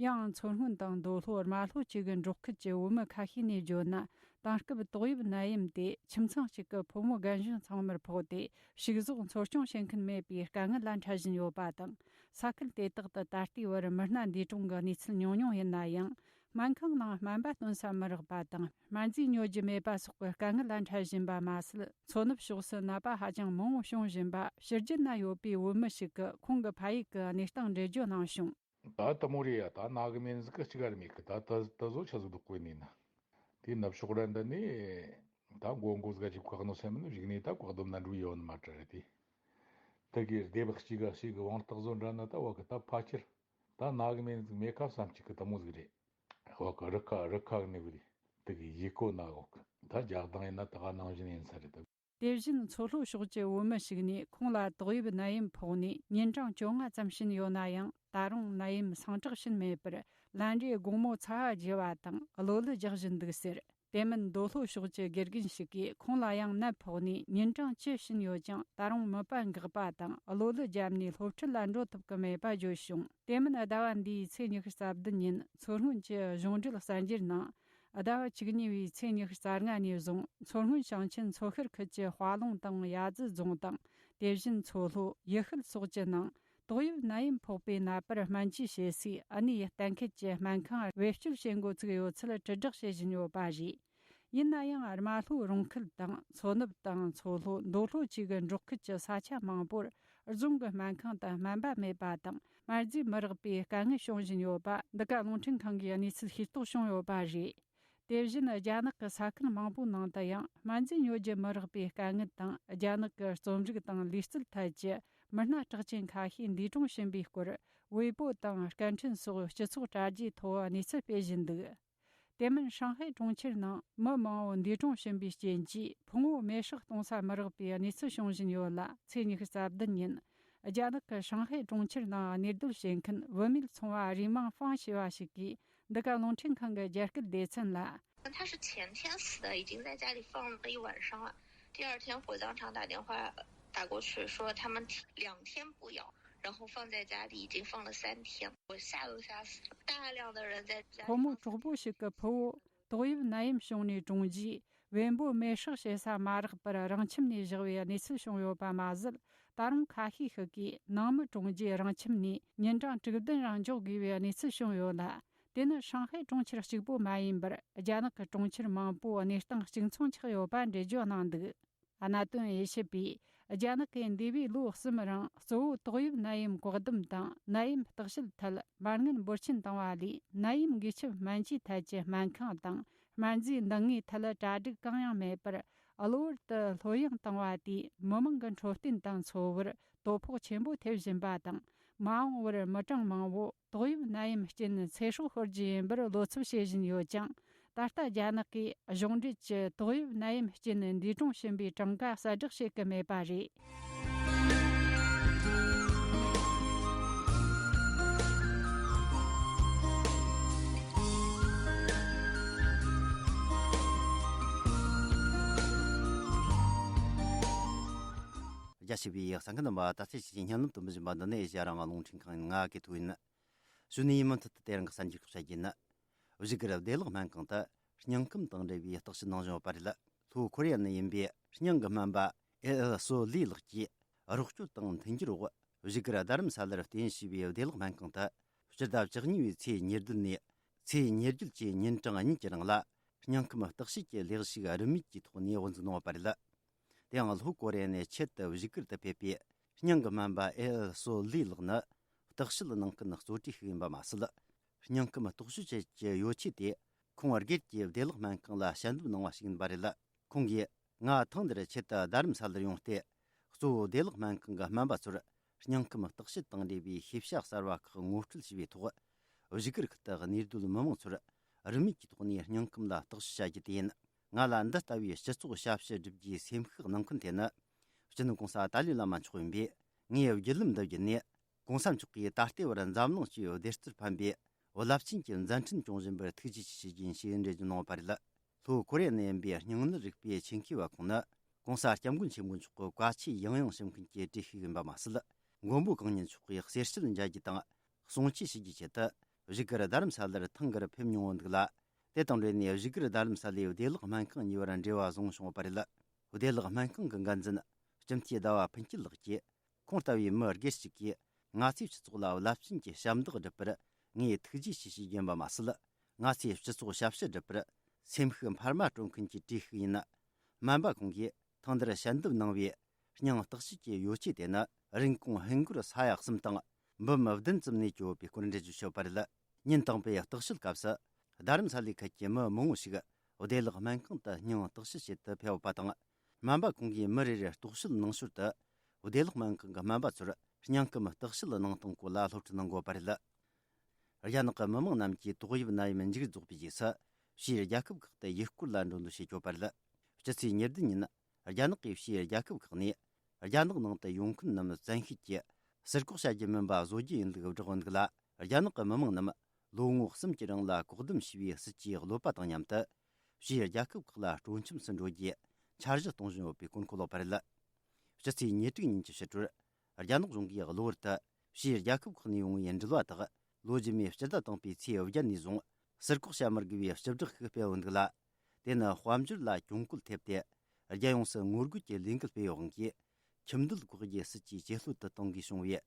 ཡང་མཚོ་སྔོན་དང་མདོ་ལྷོ་རྨ་ལྷོ་བཅས་ཀྱི་འབྲོག་ཁུལ་གྱི་བོད་མི་ཁ་ཤས་ནས་བརྗོད་ན། དེང་སྐབས་ཏོག་དབྱིབས་ནད་ཡམས་དེ་ཁྱིམ་ཚང་གཅིག་གི་ཕོ་མོ་རྒན་གཞོན་ཚང་མར་ཕོག་སྟེ། ཕྱུགས་ཟོག་འཚོ་སྐྱོང་བྱེད་མཁན་མེད་པའི་དཀའ་ངལ་ལ་འཕྲད་བཞིན་ཡོད་པ་དང་། ས་ཁུལ་དེ་དག་ཏུ་ད་ལྟའི་བར་མི་སྣ་འདས་གྲོངས་ཀྱི་གནས་ཚུལ་ཉུང་ཉུང་ཡིན་ན་ཡང་། སྨན་ཁང་ནང་སྨན་པ་སྟོན་ས་མི་རག་པ་དང་། སྨན་རྫས་ཉོ་རྒྱུ་མེད་པ་སོགས་ཀྱི་དཀའ་ངལ་ལ་འཕྲད་བཞིན་པ་མ་ཟད། མཚོ་ནུབ་ཕྱོགས་སུ་ནད་པ་ཧ་ཅང་མང་བོ་བྱུང་བཞིན་པ་ཕྱི་རྒྱལ་ན་ཡོད་པའི་བོད་མི་ཞིག་གིས་ཁོང་གི་ཕ་ཡུལ་གྱི་གནས་སྟངས་འགྲེལ་བརྗོད་གནང་བྱུང་། ད་དེ་མོ་རེད་ཡ། ད་ན་གི་མེད་ཟིག་གི་གཅིག་ག་ར་མེད་གི། ད་ད་ད་བཟོ་ཆ་ཟིག་འདུག་གོ་ནི་ན། དེ་ནུབ་ཕྱོགས་ར་འདི་ནས་ད་མགོ་མགོ་ཟིག་ག་ཅིག་བཀག་ནོ་སེམས་ནི་བཞུགས་ནས་ད་བཀག་སྡོམ་ན་འགྲོ་ཡོད་ནི་མ་གྲ་རེད་དེ། དེ་གི་སྡེ་བ་གཅིག་ག་གཅིག་གི་དབང་རྟགས་བཟོ་འདྲ་ན་ད་བ་གི་ད་ཕལ་ཆེར་ད་ན་གི་མེད་ཟིག་མེད་ཁ་བསམ་གཅིག་གི་དེ་མོ་ཟིག་རེད། བ་གི་རི་ཁ་རི་ཁ་གི་ནི་བུ་རེད། དེ་གི་ཡི་གོ་ན་འོག་གི་ད་རྒྱག་སྟངས་ཡིན་ན་ད་ག་ནང་བཞིན་ཡིན་ས་རེད་ད། དེ་བཞིན་མཚོ་ལྷོ་ཕྱོགས་ཀྱི་བོད་མི་ཞིག་ནས་ཁོང་ལ་ཏོག་དབྱིབས་ནད་ཡམས་ཕོག་ནས་ཉིན་གྲངས་བཅོ་ལྔ་ཙམ་ཕྱིན་ཡོད་ན་ཡང་། ད་རུང་ནད་ཡམས་སངས་དྲག་ཕྱིན་མེད་པར་ལན་རེ་དགོང་མོ་ཚ་བ་རྒྱུ་བ་དང་གློ་ལུ་རྒྱག་བཞིན་འདུག་ཟེར། དེ་མིན་མདོ་ལྷོ་ཕྱོགས་ཀྱི་དགེ་རྒན་ཞིག་གིས་ཁོང་ལ་ཡང་ནད་ཕོག་ནས་ཉིན་གྲངས་བཅུ་ཕྱིན་ཡོད་ཀྱང་། ད་རུང་མིད་པ་འགག་པ་དང་གློ་ལུ་རྒྱབ་ནས་སློབ་ཁྲིད་ལ་འགྲོ་ཐུབ་ཀྱི་མེད་པ་བརྗོད་བྱུང་། དེ་མིན་ཟླ་བ་འདིའི་ཚེས་ཉི་ཤུ་རྩ་བདུན་ཉིན་མཚོ་སྔོན་གྱི་གཞུང་འབྲེལ་གསར་འགྱུར་ནང་། ཟླ་བ་བཅུ་གཉིས་པའི་ཚེས་ཉི་ཤུ་རྩ་ལྔ་ནས་བཟུང་མཚོ་སྔོན་ཞིང་ཆེན་མཚོ་ཤར་ཁུལ་གྱི་དཔའ་ལུང་དང་ཡ་ཛི་རྫོང་དང་། དེ་བཞིན་མཚོ་ལྷོ། ཡུལ་ཤུལ་སོགས་ཀྱི་ནང་ཏོག་དབྱིབས་ནད་ཡམས་ཕོག་པའི་ནད་པར་སྨན་བཅོས་བྱེད་སའི་ཨ་ནེ་ཡི་གཏན་འཁེལ་གྱི་སྨན་ཁང་བེད་སྤྱོད་བྱེད་འགོ་ཚུགས་ཡོད་ཚུལ་དྲིལ་བསྒྲགས་བྱེད་བཞིན་ཡོད་པ་རེད། ཡིན་ན་ཡང་། རྨ་ལྷོ་རོང་ཁུལ་དང་མཚོ་ནུབ་དང་མཚོ་ལྷོ། མདོ་ལྷོ་བཅས་ཀྱི་འབྲོག་ཁུལ་གྱི་ས་ཆ་མང་པོར་རྫོང་གི་སྨན་ཁང་དུ་སྨན་པ་མེད་པ་དང་། སྨན་རྫས་མི་རག་པའི་དཀའ་ངལ་བྱུང་བཞིན་ཡོད་པ། འདི་ག་རླུང་འཕྲིན་ཁང་གིས་གནས་ཚུལ་ཤེས་རྟོགས་བྱུང་ཡོད་པ་རེད། དེ་བཞིན་རྒྱ་ནག་གི་ས་ཁུལ་མང་པོའི་ནང་དུ་ཡང་སྨན་རྫས་ཉོ་རྒྱུ་མི་རག་པའི་དཀའ་ངལ་དང་། རྒྱ་ནག་གི་རྩོམ་རིག་དང་ལུས་རྩལ་ཐད་ཀྱི་མི་སྣ་གྲགས་ཅན་ཁ་ཤས་འདས་གྲོངས་ཕྱིན་པའི་སྐོར། ཝེ་པོ་དང་སྐད་འཕྲིན་སོགས་སྤྱི་ཚོགས་དྲ་རྒྱའི་ཐོག་གནས་ཚུལ་སྤེལ་བཞིན་འདུག། དེ་མིན་ཧྲང་ཧའེ་གྲོང་ཁྱེར་ནང་མི་མང་བོ་འདས་གྲོངས་ཕྱིན་པའི་རྐྱེན་གྱིས་ཕུང་བོ་མེ་སྲེག་གཏོང་ས་མི་རག་པའི་གནས་ཚུལ་བྱུང་བཞིན་ཡོད་ལ། ཚེས་ཉི་ཤུ་རྩ་བདུན་ཉིན། རྒྱ་ནག་གི་ཧྲང་ཧའེ་གྲོང་ཁྱེར་ནང་གནས་སྡོད་བྱེད་མཁན་བུད་མེད་ཚོང་བ་རུས་མིང་ཧྥང་ཞེས་པ་ཞིག་གིས། འདི་ག་རླུང་འཕྲིན་ཁང་གི་རྒྱ་སྐད་སྡེ་ཚན་ལ། 他是前天死的，已经在家里放了一晚上了。第二天火葬场打电话打过去，说他们两天不咬，然后放在家里已经放了三天，我吓都吓死了。大量的人在家里 ཁོ་མོ་གྲོགས་པོ་ཞིག་གི་ཕུ་བོ་ཏོག་དབྱིབས་ནད་ཡམས་བྱུང་ནས་གྲོངས་རྗེས། བེམ་པོ་མེ་སྲེག་བྱེད་ས་མ་རག་པར་རང་ཁྱིམ་ནས་བཞག་པའི་གནས་ཚུལ་བྱུང་ཡོད་པ་མ་ཟད། ད་རུང་ཁ་ཤས་ཤིག་གིས་ནང་མི་གྲོངས་རྗེས་རང་ཁྱིམ་ནས་ཉིན་གྲངས་དྲུག་བདུན་རིང་འཇོག་དགོས་པའི་གནས་ཚུལ་བྱུང་ཡོད་ལ། དེ་ནི་ཧྲང་ཧའེ་གྲོང་ཁྱེར་གཅིག་པོ་མ་ཡིན་པར། རྒྱ་ནག་གི་གྲོང་ཁྱེར་མང་པོ་གནས་སྟངས་གཅིག་མཚུངས་ཆགས་ཡོད་པ་འགྲེལ་བརྗོད་གནང་འདུག་གནད་དོན་དབྱེ་ཞིབ་པས། རྒྱ་ནག་གིས་འདས་པའི་ལོ་གསུམ་རིང་གཙོ་བོ་ཏོག་དབྱིབས་ནད་ཡམས་བཀག་སྡོམ་དང་ནད་ཡམས་བརྟག་དཔྱད་ཐད་མ་དངུལ་འབོར་ཆེན་བཏང་བ་ལས། ནད་ཡམས་འགོས་ཁྱབ་སྨན་བཅོས་ཐད་ཀྱི་སྨན་ཁང་དང་སྨན་རྫས་འདང་ངེས་ཐད་གྲ་སྒྲིག་གང་ཡང་མེད་པར། གློ་བུར་དུ་ལྷོད་ཡངས་བཏང་བ་དེས་མི་མང་གི་འཕྲོད་བསྟེན་དང་འཚོ་བར་དོ་ཕོག་ཆེན་པོ་ཐེབས་བཞིན་པ་དང་། མ་འོངས་པར་མི་གྲངས་མང་བོ་ཏོག་དབྱིབས་ནད་ཡམས་རྐྱེན་ཚེ་སྲོག་ཤོར་རྒྱུ་ཡིན་པར་བློ་འཚབ་བྱེད་བཞིན་ཡོད་ཅིང་། ད་ལྟ་རྒྱ་ནག་གིས་གཞུང་འབྲེལ་གྱི་ཏོག་དབྱིབས་ནད་ཡམས་རྐྱེན་འདས་གྲོངས་ཕྱིན་པའི་གྲངས་ཀ་གསལ་བསྒྲགས་བྱེད་ཀྱི་མེད་པ་རེད། རྒྱ་ཆེ་བའི་གསན་མཁན་རྣམ་པ། ད་ལྟའི་ཆར་གྱི་བརྙན་ལམ་དུ་འབུལ་བཞིན་པ་འདི་ནི་ཨེ་ཤེ་ཡ་རང་དབང་རླུང་འཕྲིན་ཁང་ཡིན། ང་གི་ཐུག་ཡིན། གཞུག་ནས་མུ་མཐུད་དུ་དེ་རིང་གི་གསར་འགྱུར་ཁག་བཤད་རྒྱུ་ཡིན། བཞུགས་སྒར་བདེ་བླག་སྨན་ཁང་དུ་སྙིང་ཁམས་དང་འབྲེལ་བའི་བརྟག་དཔྱད་གནང་བཞིན་ཡོད་པ་རེད། ལྷོ་ཁོ་རེ་ཡ་ནས་ཡིན་པའི་སྙིང་གི་སྨན་པ་ཨེ་ཨེལ་སོ་ལི་ལགས་ཀྱིས་རོགས་སྐྱོར་དང་མཐུན་འགྱུར་འོག་བཞུགས་སྒར་རྡ་རམ་ས་ལར་རྟེན་གཞི་བྱས་པའི་བདེ་བླག་སྨན་ཁང་དུ་སྤྱི་ཟླ་བཅུ་གཉིས་པའི་ཚེས་ཉེར་བདུན་ནས་ཚེས་ཉེར་བརྒྱད་ཀྱི་ཉིན་གྲངས་གཉིས་ཀྱི་རིང་ལ། སྙིང་ཁམས་བརྟག་དཔྱད་ཀྱི་ལས་ཞུགས་རིན་མེད་ཀྱི་ཐོག་ནས་དབུ་འཛུགས་གནང་བ་རེད། དེ་ཡང་ལྷོ་ཀོ་རི་ཡ་ནས་ཆེད་དུ་བཞུགས་སྒར་དུ་ཕེབས་པའི་སྙིང་གི་སྨན་པ་ཨེ་ཨེལ་སོ་ལི་ལགས་ནི་བརྟག་དཔྱད་གནང་མཁན་གཙོ་གྲས་ཤིག་ཡིན་པ་མ་ཟད། སྙིང་ཁམས་རྟོག་དཔྱོད་ཅན་གྱི་ཡོ་ཆས་དེ་ཁོང་སྒེར་གྱི་བདེ་བླག་སྨན་ཁང་ལ་ཞལ་འདེབས་གནང་བ་ཞིག་ཡིན་པ་རེད། ཁོང་གིས་ང་ཐེངས་འདིར་ཆེད་དུ་རྡ་རམ་ས་ལར་ཡོང་སྟེ། གཙོ་བོ་བདེ་བླག་སྨན་ཁང་གི་སྨན་པ་ཚོར་སྙིང་ཁམས་བརྟག་དཔྱད་དང་འབྲེལ་བའི་ཤེས་བྱ་གསར་བ་ཁག་ངོ་སྤྲོད་བྱས་པའི་ཐོག་བཞུགས་སྒར་ཁུལ་དུ་གནས་སྡོད་མི་མང་ཚོར་རིན་མེད་ཀྱི་ཐོག་ནས་སྙིང་ཁམས་ལ་བརྟག་དཔྱད་བྱ་རྒྱུ་དེ་ཡིན། ང་ལ་འདི་ལྟ་བུའི་སྤྱི་ཚོགས་ཞབས་ཞུ་སྒྲུབ་རྒྱུའི་སེམས་ཤུགས་གནང་མཁན་དེ་ནི། སྤྱི་ནོར་གོང་ས་ཏཱ་ལའི་བླ་མ་མཆོག་ཡིན་པས། ངའི་བརྒྱུད་ལམ་འདི་བརྒྱུད་ནས། གོང་ས་མཆོག་གིས་ད་ལྟའི་བར་འཛམ་གླིང་སྤྱི་ཡི་བདེ་རྩར་ཕན་པའི་རླབས་ཆེན་གྱི་མཛད་འཕྲིན་སྐྱོང་བཞིན་པར་ཐུགས་རྗེ་ཆེ་ཞུ་རྒྱུ་ཡིན་ཞེས་འགྲེལ་བརྗོད་གནང་བ་རེད། ལྷོ་ཀོ་རི་ཡ་ནས་ཡིན་པའི་སྙིང་ནད་རིག་པའི་ཆེད་མཁས་པ་ཁོང་ནི། གོང་ས་སྐྱབས་མགོན་ཆེན་པོ་མཆོག་གི་བཀའ་ཆོས་ཡང་ཡང་ཞུ་མཁན་གྱི་གྲས་ཤིག་ཡིན་པ་མ་ཟད། མགོན་པོ་གང་ཉིད་མཆོག་གི་གསེར་ཞལ་མཇལ་རྒྱུ་དང་། གསུང་ཆོས་ཞུ་རྒྱུའི་ཆེད་དུ། བཞུགས་སྒར་རྡ་རམ་ས་ལར་ཐེངས་འགར་ཕེབས་མྱོང་བོ་འདུག་ལ། དེ་དང་འབྲེལ་ནས་བཞུགས་སྒར་རྡ་རམ་ས་ལའི་བདེ་བླག་སྨན་ཁང་གཉིས་བར་འབྲེལ་བ་བཟུང་བྱུང་བ་རེད། བདེ་བླག་སྨན་ཁང་གི་འགན་འཛིན་སྤྱི་འཐུས་ཟླ་བ་ཕུན་སྐྱིད་ལགས་ཀྱིས། ཁོང་ལྟ་བུའི་མི་སྒེར་ཞིག་གིས་ང་ཚོའི་སྤྱི་ཚོགས་ལ་རླབས་ཆེན་གྱི་ཞབས་འདེགས་བསྒྲུབས་པར་ངས་ཐུགས་རྗེ་ཆེ་ཞུ་རྒྱུ་ཡིན་པ་མ་ཟད། ང་ཚོའི་སྤྱི་ཚོགས་ཞབས་ཞུ་སྒྲུབ་པར་སེམས་ཤུགས་འཕར་མ་སྤྲོད་མཁན་གྱི་གྲས་ཤིག་ཡིན། སྨན་པ་ཁོང་གིས་ཐེངས་འདིར་ཞལ་འདེབས་གནང་བའི་སྙིང་བརྟག་དཔྱད་ཀྱི་ཡོ་ཆས་དེ་ནི་རིན་གོང་ཧིན་སྒོར་ས་ཡ་གསུམ་དང་འབུམ་བདུན་ཙམ་ནས་གྱོབ་པའི་སྐོར་འགྲེལ་བརྗོད་ཞུས་པ་རེད། ཉིན་དང་པོའི་བརྟག་དཔྱད་སྐབས་སུ་རྡ་རམ་ས་ལའི་ཁུལ་གྱི་མི་མང་བོ་ཞིག་བདེ་བླག་སྨན་ཁང་དུ་སྙིང་བརྟག་དཔྱད་བྱེད་དུ་ཕེབས་པ་དང་། སྨན་པ་ཁོང་གིས་མི་རེ་རེར་རྟོག་དཔྱོད་གནང་ཞོར་དུ། བདེ་བླག་སྨན་ཁང་གི་སྨན་པ་ཚོར་སྙིང་སྐུམ་བརྟག་དཔྱད་གནང་སྟངས་སྐོར་ལ་སློབ་ཁྲིད་གནང་དགོས་པ་རེད། རྒྱ་ནག་གི་མི་མང་རྣམས་ཀྱིས་ཏོག་དབྱིབས་ནད་ཡམས་མཇུག་རྫོགས་པའི་རྗེས་སུ། ཕྱིའི་རྒྱལ་ཁབ་ཁག་ཏུ་ཡུལ་སྐོར་ལ་འགྲོ་འདོད་བྱེད་ཆོག་པ་རེད། སྤྱི་ཚེས་ཉེར་བདུན་ཉིན། རྒྱ་ནག་གིས་ཕྱིའི་རྒྱལ་ཁབ་ཁག་ནས། རྒྱ་ནག་ནང་དུ་ཡོང་མཁན་རྣམས་བཙན་ཤེད་ཀྱིས་ཟུར་བཀག་བྱ་རྒྱུ་མིན་པ་བཟོ་རྒྱུ་ཡིན་ལུགས་བསྒྲགས་འདུག་ལ། རྒྱ་ནག་གི་མི་མང་རྣམས་ལོ་ངོ་གསུམ་གྱི་རིང་ལ་བཀག་སྡོམ་བྱས་པའི་སྲིད་ཇུས་གློད་པ་དང་མཉམ་དུ། ཕྱིའི་རྒྱལ་ཁབ་ཁག་ལ་སྤྲོ་འཆམ་སུ་འགྲོ་རྒྱུའི་འཆར་གཞི་གཏོང་བཞིན་ཡོད་པའི་སྐོར་འཁོད་ལོག་པ་རེད། སྤྱི་ཚེས་ཉེར་དྲུག་ཉིན་གྱི་ཕྱི་དྲོར། རྒྱ་ནག་གཞུང་གིས་གློ་བུར་དུ་ཕྱིའི་རྒྱལ་ཁབ་ཁག་ནས་ཡོང་བའི་འགྲུལ་བ་དག་ལོ་རྗེས་མའི་སྤྱི་ཟླ་དང་པོའི་ཚེས་བརྒྱད་ནས་བཟུང་ཟུར་བཀག་བྱ་མི་དགོས་པའི་བཅུ་དྲག་ཞིག་སྤེལ་ཡོད་འདུག་ལ། དེ་ནི་དཔལ་འབྱོར་ལ་གྱོང་གུད་ཐེབས་ཏེ། རྒྱལ་ཡོངས་སུ་ངོ་རྒོལ་གྱི་ལས་འགུལ་སྤེལ་ཡོད་དབང་གིས། ཁྱིམ་སྡོད་བཀག་རྒྱའི་སྲིད་ཇུས་ཇེ་ལྷོད་དུ་གཏོང་དགོས་བྱུང་བའི་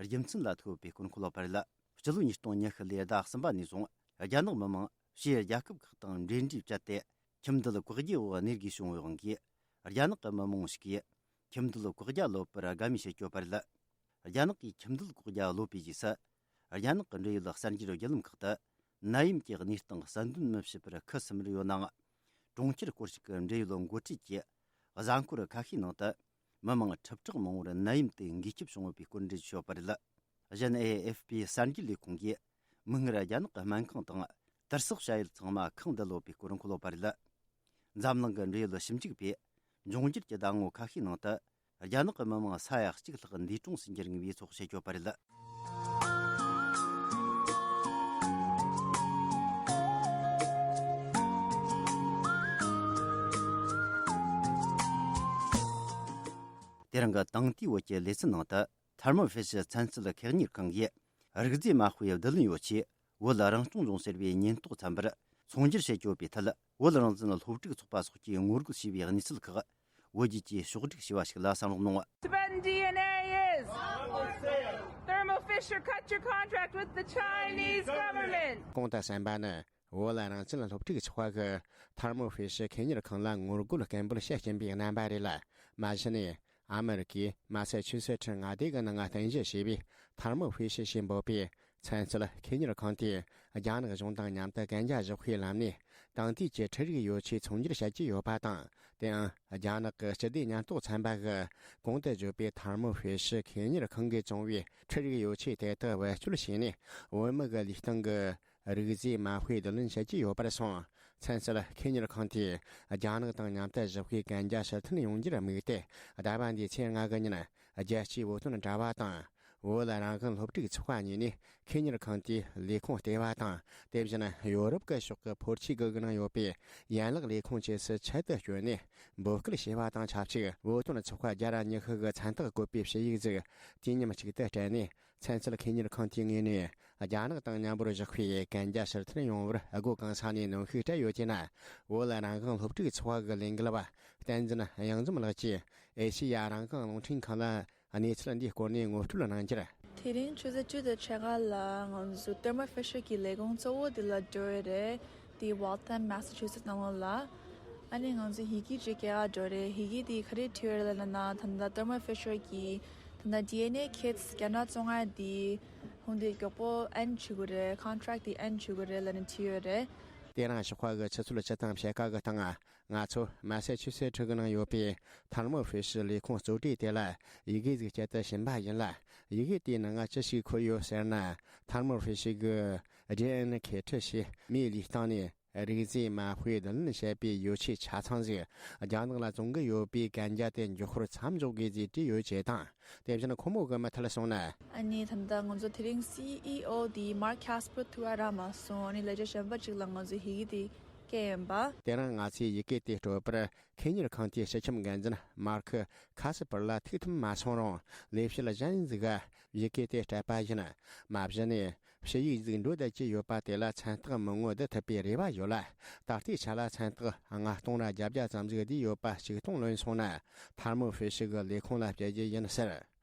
རྒྱུ་མཚན་ལ་ཐུག་ཡོད་པའི་སྐོར་འཁོད་ལོག་པ་རེད། སྤྱི་ལོ་ཉིས་སྟོང་ཉི་ཤུ་ལོའི་ཟླ་གསུམ་པ་ནས་བཟུང་རྒྱ་ནག་མི་མང་ཕྱིའི་རྒྱལ་ཁབ་ཁག་དང་འབྲེལ་འདྲིས་བཅད་དེ། ཁྱིམ་སྡོད་བཀག་རྒྱའི་འོག་གནས་དགོས་བྱུང་བའི་དབང་གིས། རྒྱ་ནག་གི་མི་མང་ཞིག་གིས་ཁྱིམ་སྡོད་བཀག་རྒྱ་གློད་པར་དགའ་མོས་བྱེད་ཀྱོད་པ་རེད། རྒྱ་ནག་གིས་ཁྱིམ་སྡོད་བཀག་རྒྱ་གློད་པའི་རྗེས་སུ། རྒྱ་ནག་གི་འབྲེལ་ཡོད་གསར་འགྱུར་བརྒྱུད་ལམ་ཁག་ཏུ། ནད་ཡམས་ཀྱི་གནས་སྟངས་གསལ་འདོན་མི་བྱེད་པར་ཁུ་སིམ་མེར་ཡོད་ནའང་། གྲོང་ཁྱེར་སྐོར་ཞིག་གི་འབྲེལ་ཡོད་འགོ་ཁྲིད་ཀྱིས། གཟའ་འཁོར་ཁ་ཤས་ནང་དུ། མི་མང་ཁྲི་ཕྲག་མང་བོར་ནད་ཡམས་དེ་འགོས་ཁྱབ་བྱུང་ཡོད་པའི་སྐོར་འགྲེལ་བརྗོད་བྱས་ཡོད་པ་རེད། གཞན། ཨེ་ཨེཕ་པི་གསར་འགྱུར་ལས་ཁུངས་ཀྱིས། མིག་སྔར་རྒྱ་ནག་གི་སྨན་ཁང་དང་། དུར་སོག་བྱ་ཡུལ་ཚང་མ་ཁེངས་བསྡད་ཡོད་པའི་སྐོར་འཁོད་ཡོད་པ་རེད། འཛམ་གླིང་གི་འབྲེལ་ཡོད་ཞིབ་འཇུག་པས། འབྱུང་འགྱུར་གྱི་ཟླ་ངོ་ཁ་ཤས་ནང་དུ། རྒྱ་ནག་གི་མི་མང་ས་ཡ་གཅིག་ལྷག་འདས་གྲོངས་སུ་འགྱུར་ངེས་པའི་ཚོད་དཔག་བྱེད་ཀྱོད་པ་རེད། དེ་རིང་གི་དེང་དུས་བོད་ཀྱི་ལེ་ཚན་ནང་དུ། ཐར་མོ་ཕི་ཤི་ཚན་རྩལ་ཁེགས་གཉེར་ཁང་གིས། རིག་རྫས་མ་དཔེའི་བསྡུ་ལེན་ཡོ་ཆས། བོད་རང་སྐྱོང་ལྗོངས་ཟེར་བའི་ཉེན་རྟོག་ཚན་པར་ཚོང་སྒྱུར་བྱེད་ཀྱོད་པའི་ཐད། བོད་རང་བཙན་སློབ་ཕྲུག་ཚོགས་པ་སོགས་ཀྱིས་ངོ་རྒོལ་བྱས་པའི་གནས་ཚུལ་ཁག་བོད་བརྒྱུད་ཀྱིས་ཕྱོགས་བསྒྲིགས་བྱས་པ་ཞིག་ལ་བསམ་བློ་གནང་། Tibetan D N A is thermal fission. Fisher, cut your contract with the Chinese government. གོང་དུ་གསན་པ་ནི། བོད་ལ་རང་བཙན་སློབ་ཕྲུག་ཚོགས་པ་གིས་ཐར་མོ་ཧྥེ་ཤི་ཁེ་གཉེར་ཁང་ལ་ངོ་རྒོལ་སྐད་འབོད་བྱེད་བཞིན་པའི་རྣམ་པ་རེད་ལ། མ་གཞི་ནས་ཨ་མི་རི་ཀའི་མ་ས་ཆུ་སེ་ཁྲི་མངའ་སྡེ་གི་ནང་རྟེན་གཞི་བྱས་པའི་ཐར་མོ་ཧྥེ་ཤི་ཞེས་འབོད་པའི་ཚན་རྩལ་ཁེ་གཉེར་ཁང་དེས་རྒྱ་ནག་གཞུང་དང་མཉམ་དུ་གན་རྒྱ་བཞག་པའི་ལམ་ནས་དེང་དུས་ཀྱི་འཕྲུལ་རིག་ཡོ་ཆས་ཚོང་སྒྱུར་བྱེད་ཀྱི་ཡོད་པ་དང་། དེའང་རྒྱ་ནག་གི་སྤྱི་བདེ་ཉེན་རྟོག་ཚན་པ་གིས་གོང་དུ་བརྗོད་པའི་ཐར་མོ་ཧྥེ་ཤི་ཁེ་གཉེར་ཁང་གིས་བཙོང་བའི་འཕྲུལ་རིག་ཡོ་ཆས་དེ་དག་བེད་སྤྱོད་བྱས་ནས། བོད་མི་གི་ལུས་སྟེང་གི་རིགས་རྫས་མ་དཔེ་བསྡུ་ལེན་བྱེད་ཀྱི་ཡོད་པར་སོང་། ཚན་རྩལ་ཁེ་གཉེར་ཁང་དེས་རྒྱ་ནག་དང་མཉམ་དུ་ཞི་བདེའི་གན་རྒྱ་ཕྱིར་འཐེན་ཡོང་རྒྱུར་དམིགས་ཏེ། ཟླ་བ་འདིའི་ཚེས་ལྔ་གི་ཉིན་རྒྱལ་སྤྱིའི་བོད་དོན་དྲ་བ་དང་། བོད་རང་དབང་སློབ་ཕྲུག་ཚོགས་པ་གཉིས་ནས་ཁེ་གཉེར་ཁང་དེའི་ལས་ཁུངས་ལྟེ་བ་དང་། དེ་བཞིན་ཡོ་རོབ་ཀྱི་ཕྱོགས་ཀྱི་ཕོར་ཆེ་གི་ནང་ཡོད་པའི་ཡན་ལག་ལས་ཁུངས་བཅས་སུ་ཆེད་དུ་བསྐྱོད་ནས་འབོད་སྐུལ་བྱས་པ་དང་ཆབས་ཅིག་བོད་དོན་ཚོགས་པ་བརྒྱ་དང་ཉི་ཤུ་གི་མཚན་རྟགས་བཀོད་པའི་ཞུ་ཡིག་ཟིག་དུས་མཉམ་གཅིག་ཏུ་སྤྲད་ནས། ཚན་རྩལ་ཁེ་གཉེར་ཁང་དེའི་ངོས་ནས་རྒྱ་ནག་དང་མཉམ་པོར་བཞག་པའི་གན་རྒྱ་ཕྱིར་འཐེན་ཡོང་བར་སྒོ་གང་ས་ནས་གནོན་ཤུགས་སྤྲད་ཡོད་ཅེ་ན། བོད་རང་དབང་སློབ་ཕྲུག་ཚོགས་པ་གི་ལས་འགུལ་བ་བསྟན་འཛིན་གཡང་འཛོམས་ལགས་ཀྱིས་ཨེ་ཤེ་ཡ་རང་དབང་རླུང་འཕྲིན་ཁང་ལ་གནས་ཚུལ་འདིའི་སྐོར་ནས་ངོ་སྤྲོད་གནང་རྒྱུར། དེ་རིང་ཆུ་ཚོད་བཅུ་དང་ཕྱེད་ཀ་ལ་ང་ཚོ་ཐར་མོ་ཧྥེ་ཤར་གྱི་ལས་ཁུངས་གཙོ་བོ་དེ་ལ་འགྲོ་ཡི་རེད། དེ་ཝལ་ཐམ་མེ་ས་ཆུ་སེ་ཊི་ནང་ལོགས་ལ། ཨ་ནི་ང་ཚོ་ཡི་གེ་ཅིག་སྐྱེལ་ག་འགྲོ་རེད། ཡི་གེ་དེ་ག་རེ་བྲིས་ཡོད་རེད་ལབ་ན། ད་ལྟ་ཐར་མོ་ཧྥེ་ཤར་གྱི་ད་ལྟ་ཌི་ཨེན་ཨེ་ཁིཊ་བརྒྱ་ཕྲག་བཅོ་ལྔ་དེ་ཧོང་དེ་མགྱོགས་པོ་ཨེན་ཌི་བྱེད་དགོས་རེད། ཀོན་ཊེག་དེ་ཨེན་ཌི་བྱེད་དགོས་རེད་ལབ་ནས་བྲིས་ཡོད་རེད། དེ་རིང་ཞོགས་པ་གི་ཆུ་ཚོད་བཅུ་དང་ཕྱེད་ཀ་གི་སྟེང་། ང་ཚོ་མ་ས་ཆུ་སེ་ཊི་གི་ནང་ཡོད་པའི་ཐར་མོ་ཧྥེ་ཤར་ལས་ཁུངས་གཙོ་གྲས་དེ་ལ་ཡི་གེ་ཟིག་སྤྱད་དུ་ཕྱིན་པ་ཡིན་ལ། ཡི་གེ་དེའི་ནང་ང་ཅི་ཞིག་འཁོད་ཡོད་ཟེར་ན། ཐར་མོ་ཧྥེ་ཤར་གི་ཌི་ཨེན་ཨེ་ཁིཊ་ཞེས་མིའི་ལུས་སྟེང་ནས་རིགས་རྫས་མ་དཔེ་བསྡུ་ལེན་བྱེད་པའི་ཡོ་ཆས་ཆ་ཚང་ཟིག་རྒྱ་ནག་ལ་བཙོང་གི་ཡོད་པའི་གན་རྒྱ་དེ་མགྱོགས་པོར་མཚམས་འཇོག་དགོས་ཟེར་བྲིས་ཡོད་ཅེས་དང་། དེ་བཞིན་ཁོ་མོ་གི་མུ་མཐུད་གསུངས་ན། ཨ་ནི་ད་ལྟ་ང་ཚོ་དེ་རིང་སི་ཨི་ཨོ་དེ་མར་ཁེ་སི་པར་ཐུག་ག་རག་མ་སོང་། ཨ་ནི་ལས་བྱེད་གཞན་པ་ཅིག་ལ་ང་ཚོས་ཡི་གེ་དེ་སྐྱེལ་ཡིན་པ། དེ་རིང་ང་ཚོས་ཡི་གེ་དེ་སྤྲོད་པར་ཁེ་གཉེར་ཁང་དེའི་སྤྱི་ཁྱབ་འགན་འཛིན་མར་ཁེ་ཁ་སི་པར་ལ་ཐུག་ཐུབ་མ་སོང་རུང་། ལས་བྱེད་གཞན་ཟིག་ག་ཡི་གེ་དེ་སྤྲད་པ་ཡིན། མ་གཞི་ནས་ཞུ་ཡིག་ཟིག་འགྲོ་བསྡད་ཀྱི་ཡོད་པ་དེ་ལ་མཚན་རྟགས་མི་ངོ་བསྡུ་ཐུབ་པའི་རེ་བ་ཡོད་ལ། ད་ལྟའི་ཆ་ལ་མཚན་རྟགས་ལྔ་སྟོང་ར་བརྒྱད་བརྒྱ་ཙམ་ཟིག་བསྡུས་ཡོད་པ་ཞིག་སྟོང་ལོན་སོང་ན། ཐར་མོ་ཧྥེ་ཤར་གི་ལས་ཁུངས་ལ་སྤྲད་རྒྱུ་ཡིན་ཟེར།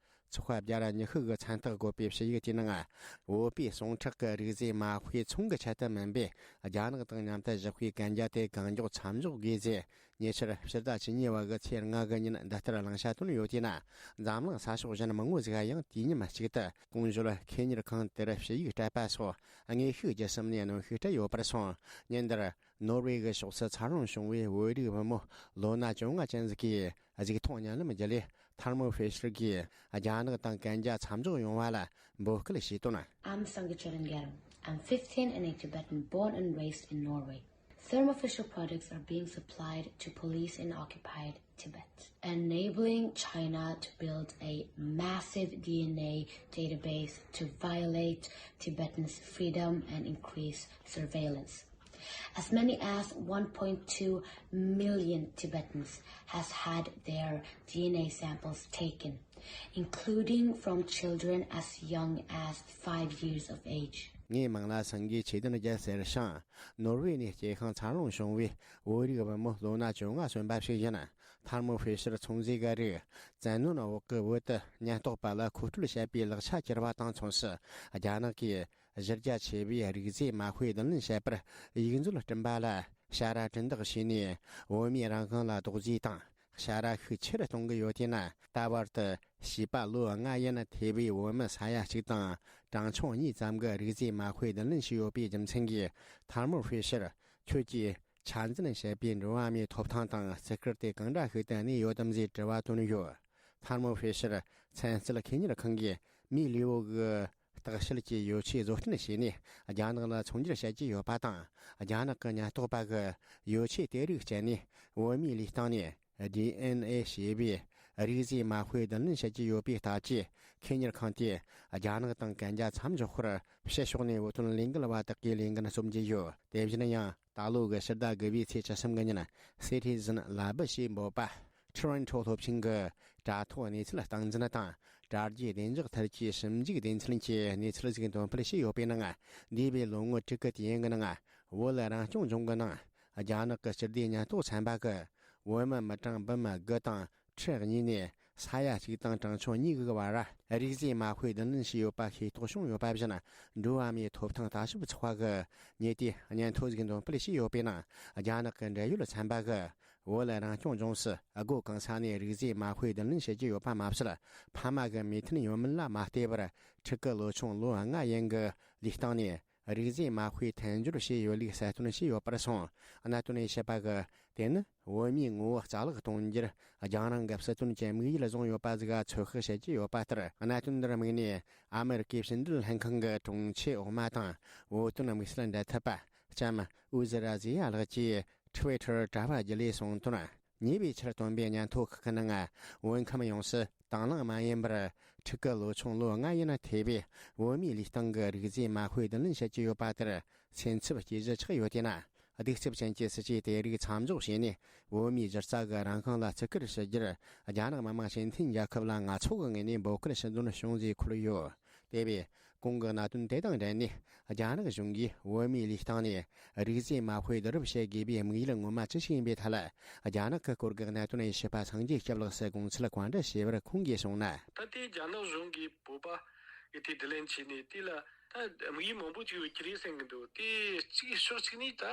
ཚོགས་པ་བརྒྱ་ར་ཉི་ཤུ་གི་མཚན་རྟགས་བཀོད་པའི་ཞུ་ཡིག་དེའི་ནང་། བོད་པའི་ཟུངས་ཁྲག་གི་རིགས་རྫས་མ་དཔེ་ཚོང་གི་ཆེད་དུ་མིན་པས། རྒྱ་ནག་དང་མཉམ་དུ་བཞག་པའི་གན་རྒྱ་དེ་གང་མགྱོགས་མཚམས་འཇོག་དགོས་ཟེར། ཉེ་ཆར་ཕྱི་ཟླ་བཅུ་གཉིས་པ་གི་ཚེས་ལྔ་གི་ཉིན་འདི་ལྟར་གླེང་བྱ་བཏོན་ཡོད་དེས་ན། འཛམ་གླིང་ས་ཕྱོགས་གཞན་མང་བོ་ཟིག་ཡང་དུས་མཉམ་གཅིག་ཏུ་གོང་ཞུས་ཁེ་གཉེར་ཁང་དེར་ཞུ་ཡིག་སྤྲད་པ་སོགས་དངོས་ཤུགས་བརྒྱུད་གསུམ་ནས་གནོན་ཤུགས་སྤྲད་ཡོད་པར་སོང་། ཉིན་འདིར་ནོར་ཝེ་གི་ཕྱོགས་སུ་འཚར་ལོངས་བྱུང་བའི་བོད་རིགས་བུ་མོ་ལོ་ན་བཅོ་ལྔ་ཅན་ཟིག་གིས་གཟིགས་མཐོང་བརྙན་ལམ་བརྒྱུད་ལས། ཐར་མོ་ཧྥེ་ཤར་གྱིས་རྒྱ་ནག་དང་གན་རྒྱ་མཚམས་འཇོག་ཡོང་བ་ལ་འབོད་སྐུལ་བྱས་དོན། I'm Sangay Choden Gyalrom. I'm fifteen and a Tibetan born and raised in Norway. Thermo Fisher products are being supplied to police in occupied Tibet, enabling China to build a massive D N A database to violate Tibetans' freedom and increase surveillance. As many as one point two million Tibetans has had their D N A samples taken, including from children as young as five years of age. ངའི་མིང་ལ་སངྒེ་ཆོས་ལྡན་རྒྱལ་ཟེར་ཞིང་། ནོར་ཝེ་ནས་སྐྱེས་ཤིང་འཚར་ལོངས་བྱུང་བའི་བོད་རིགས་བུ་མོ་ལོ་ན་བཅོ་ལྔ་སོན་པ་ཞིག་ཡིན། ཐར་མོ་ཧྥེ་ཤར་ཚོང་རྫས་འགའ་རེས་བཙན་གནོན་འོག་གི་བོད་དུ་ཉེན་རྟོག་པ་ལ་མཁོ་སྤྲོད་བྱེད་པའི་ལག་ཆ་གྱུར་པ་དང་མཚུངས་སུ། རྒྱ་ནག་གིས་གཞི་རྒྱ་ཆེ་བའི་རིགས་རྫས་མ་དཔེ་བསྡུ་ལེན་བྱེད་པར་ཡིག་མཛོད་བསྐྲུན་པ་ལ་ཞ་ར་གྲི་འདེགས་བྱས་ནས། བོད་མིའི་རང་དབང་ལ་རྡོག་རྫིས་དང་ཞ་ར་ཤུགས་ཆེ་རུ་གཏོང་གི་ཡོད་དེས་ན། ད་བར་དུ་བྱིས་པ་ལོ་ལྔ་ཡན་ཐེ་བའི་བོད་མི་ས་ཡ་གཅིག་དང་གྲངས་ཆུང་གཉིས་ཙམ་གྱིས་རིགས་རྫས་མ་དཔེ་བསྡུ་ལེན་བྱས་ཡོད་པའི་རྒྱུ་མཚན་གྱིས། ཐར་མོ་ཧྥེ་ཤར་ཁྱོད་ཀྱིས་འཆར་འཛིན་བྱས་པའི་འགྲོ་བ་མིའི་ཐོབ་ཐང་དང་བརྩི་བཀུར་དེ་གང་འདྲ་ཤུགས་ཏུ་གནས་ཡོད་དམ་ཞེས་དྲི་བ་བཏོན་ཡོད། ཐར་མོ་ཧྥེ་ཤར་ཚན་རྩལ་ཁེ་གཉེར་ཁང་གིས་མིའི་ལུས་པོ་གི་བརྟག་དཔྱད་ཀྱི་ཡོ་ཆས་བཟོ་སྐྲུན་བྱས་ནས་རྒྱ་ནག་ལ་ཚོང་སྒྱུར་བྱེད་ཀྱི་ཡོད་པ་དང་། རྒྱ་ནག་གི་ཉེན་རྟོག་པ་གིས་ཡོ་ཆས་དེ་རིགས་སྤྱད་ནས་བོད་མིའི་ལུས་སྟེང་ནས་ཌི་ཨེན་ཨེ་ཞེས་པའི་རིགས་རྫས་མ་དཔེ་བསྡུ་ལེན་བྱེད་ཀྱི་ཡོད་པའི་སྟབས་ཀྱིས། ཁེ་གཉེར་ཁང་དེས་རྒྱ་ནག་དང་གན་རྒྱ་མཚམས་འཇོག་པར་ཕྱི་ཕྱོགས་ནས་བོད་དོན་ལས་འགུལ་བ་དག་གིས་ལས་འགན་རྩོམ་གྱི་ཡོད། དེ་བཞིན་ཡང་། ད་ལོ་གི་ཕྱི་ཟླ་དགུ་པའི་ཚེས་བཅུ་གསུམ་གི་ཉིན། Citizen Lab ཞེས་འབོད་པ། Toronto སློབ་ཆེན་གྱི་དྲ་ཐོག་གནས་ཚུལ་སྟངས་འཛིན་དང་། དྲ་རྒྱའི་བདེ་འཇགས་ཐད་ཀྱི་ཞིབ་འཇུག་སྡེ་ཚན་གྱིས་གནས་ཚུལ་ཞིག་འདོན་སྤེལ་བྱས་ཡོད་པའི་ནང་། འདས་པའི་ལོ་ངོ་དྲུག་གི་དུས་ཡུན་གྱི་ནང་། བོད་རང་སྐྱོང་ལྗོངས་ཀྱི་ནང་། རྒྱ་ནག་གི་སྤྱི་བདེ་ཉེན་རྟོག་ཚན་པ་གིས། བོད་མི་མི་གྲངས་འབུམ་དགུ་དང་ཁྲི་གཉིས་ནས་ ས་ཡ་གཅིག་དང་གྲངས་ཆུང་གཉིས་གི་བར་ར་རིགས་རྫས་མ་དཔེ་བསྡུ་ལེན་བྱས་ཡོད་པ་ཤེས་རྟོགས་བྱུང་ཡོད་པ་བཞིན། འགྲོ་བ་མིའི་ཐོབ་ཐང་ལྟ་ཞིབ་ཚོགས་པ་གི་ཉེ་དུས་སྙན་ཐོ་ཟིག་འདོན་སྤེལ་བྱས་ཡོད་པའི་ནང་། རྒྱ་ནག་གི་འབྲེལ་ཡོད་ཚན་པ་གི་བོད་རང་སྐྱོང་ལྗོངས་སུ་སྒོ་གང་ས་ནས་རིགས་རྫས་མ་དཔེ་བསྡུ་ལེན་བྱེད་ཀྱི་ཡོད་པ་མ་ཟད། ཕ་མ་གི་མོས་མཐུན་ཡོད་མིན་ལ་མ་ལྟོས་པར་ཕྲུ་གུ་ལོ་ཆུང་ལོ་ལྔ་ཡན་གི་ལུས་སྟེང་ནས་རིགས་རྫས་མ་དཔེ་འཐེན་སྦྱོར་བྱས་ཡོད་ལུགས་གསལ་སྟོན་བྱས་ཡོད་པར་སོང་། གནད་དོན་དབྱེ་ཞིབ་པ་གིས། དེ་ནི་བོད་མིའི་ངོ་བོ་རྩ་བརླག་གཏོང་རྒྱུར་རྒྱང་རིང་གི་སྲིད་དོན་གྱི་དམིགས་ཡུལ་བཟུང་ཡོད་པ་ཟིག་ག་ཚོད་དཔག་བྱེད་ཀྱི་ཡོད་པ་ལྟར། གནད་དོན་འདིར་དམིགས་ནས་ཨ་མེ་རི་ཀའི་ཕྱི་འབྲེལ་ལྷན་ཁང་གི་དྲུང་ཆེ་འོག་མ་དང་། བོད་དོན་དམིགས་བསལ་འབྲེལ་མཐུད་པ་ལྕམ་ཨུ་ཛི་ར་ཛི་ཡ་ལགས་ཀྱིས་ཊི་ཝི་ཊར་དྲ་བ་བརྒྱུད་ལས་གསུངས་དོན། ཉེ་བའི་ཆར་བཏོན་པའི་སྙན་ཐོ་ཁག་གི་ནང་། བོད་ཁམས་ཡོངས་སུ་དང་བླངས་མ་ཡིན་པར་ཕྲུ་གུ་ལོ་ཆུང་ལོ་ལྔ་ཡན་ཐེ་བའི་བོད་མིའི་ལུས་སྟེང་གི་རིགས་རྫས་མ་དཔེ་བསྡུ་ལེན་བྱེད་ཀྱི་ཡོད་པ་དེར། སེམས་འཚབ་སྐྱེ་གཞི་ཆགས་ཡོད་དེ་ན། གདུག་རྩུབ་ཅན་གྱི་སྲིད་ཇུས་དེ་རིགས་མཚམས་འཇོག་བྱས་ནས། བོད་མིའི་སྒྱུ་རྩལ་གྱི་རང་དབང་ལ་བརྩི་བཀུར་ཞུ་རྒྱུར་རྒྱ་ནག་མི་དམངས་སྤྱི་མཐུན་རྒྱལ་ཁབ་ལ་ང་ཚོ་གི་ངོས་ནས་འབོད་སྐུལ་ཞུ་འདོན་བྱུང་ཟེར་འཁོད་ཡོད། དེ་བས། གོང་གི་གནད་དོན་དེ་དང་འབྲེལ་ནས། རྒྱ་ནག་གཞུང་གིས་བོད་མིའི་ལུས་སྟེང་ནས་རིགས་རྫས་མ་དཔེ་བསྡུ་རུབ་བྱེད་དགོས་པའི་དམིགས་ཡུལ་ངོ་མ་ཅི་ཞིག་ཡིན་པའི་ཐད་ལ། རྒྱ་ནག་གི་སྐོར་གྱི་གནད་དོན་དབྱེ་ཞིབ་པ་སངས་རྒྱས་སྐྱབས་ལགས་སུ་དགོངས་ཚུལ་བཀའ་འདྲི་བྱས་པར། ཁོང་གིས་གསུངས་ན། ད་ལྟའི་རྒྱ་ནག་གཞུང་གིས་བོད་པ་ཡི་དེ་དྲིན་ལན་བྱས་ནས། དེ་ལ་ད་དམིགས་ཡུལ་མང་པོ་ཅིག་ཡོད་ཀྱི་རེད་བསམ་གྱི་འདུག་དེ་གཅིག་ཕྱོགས་གཅིག་ནས་ད་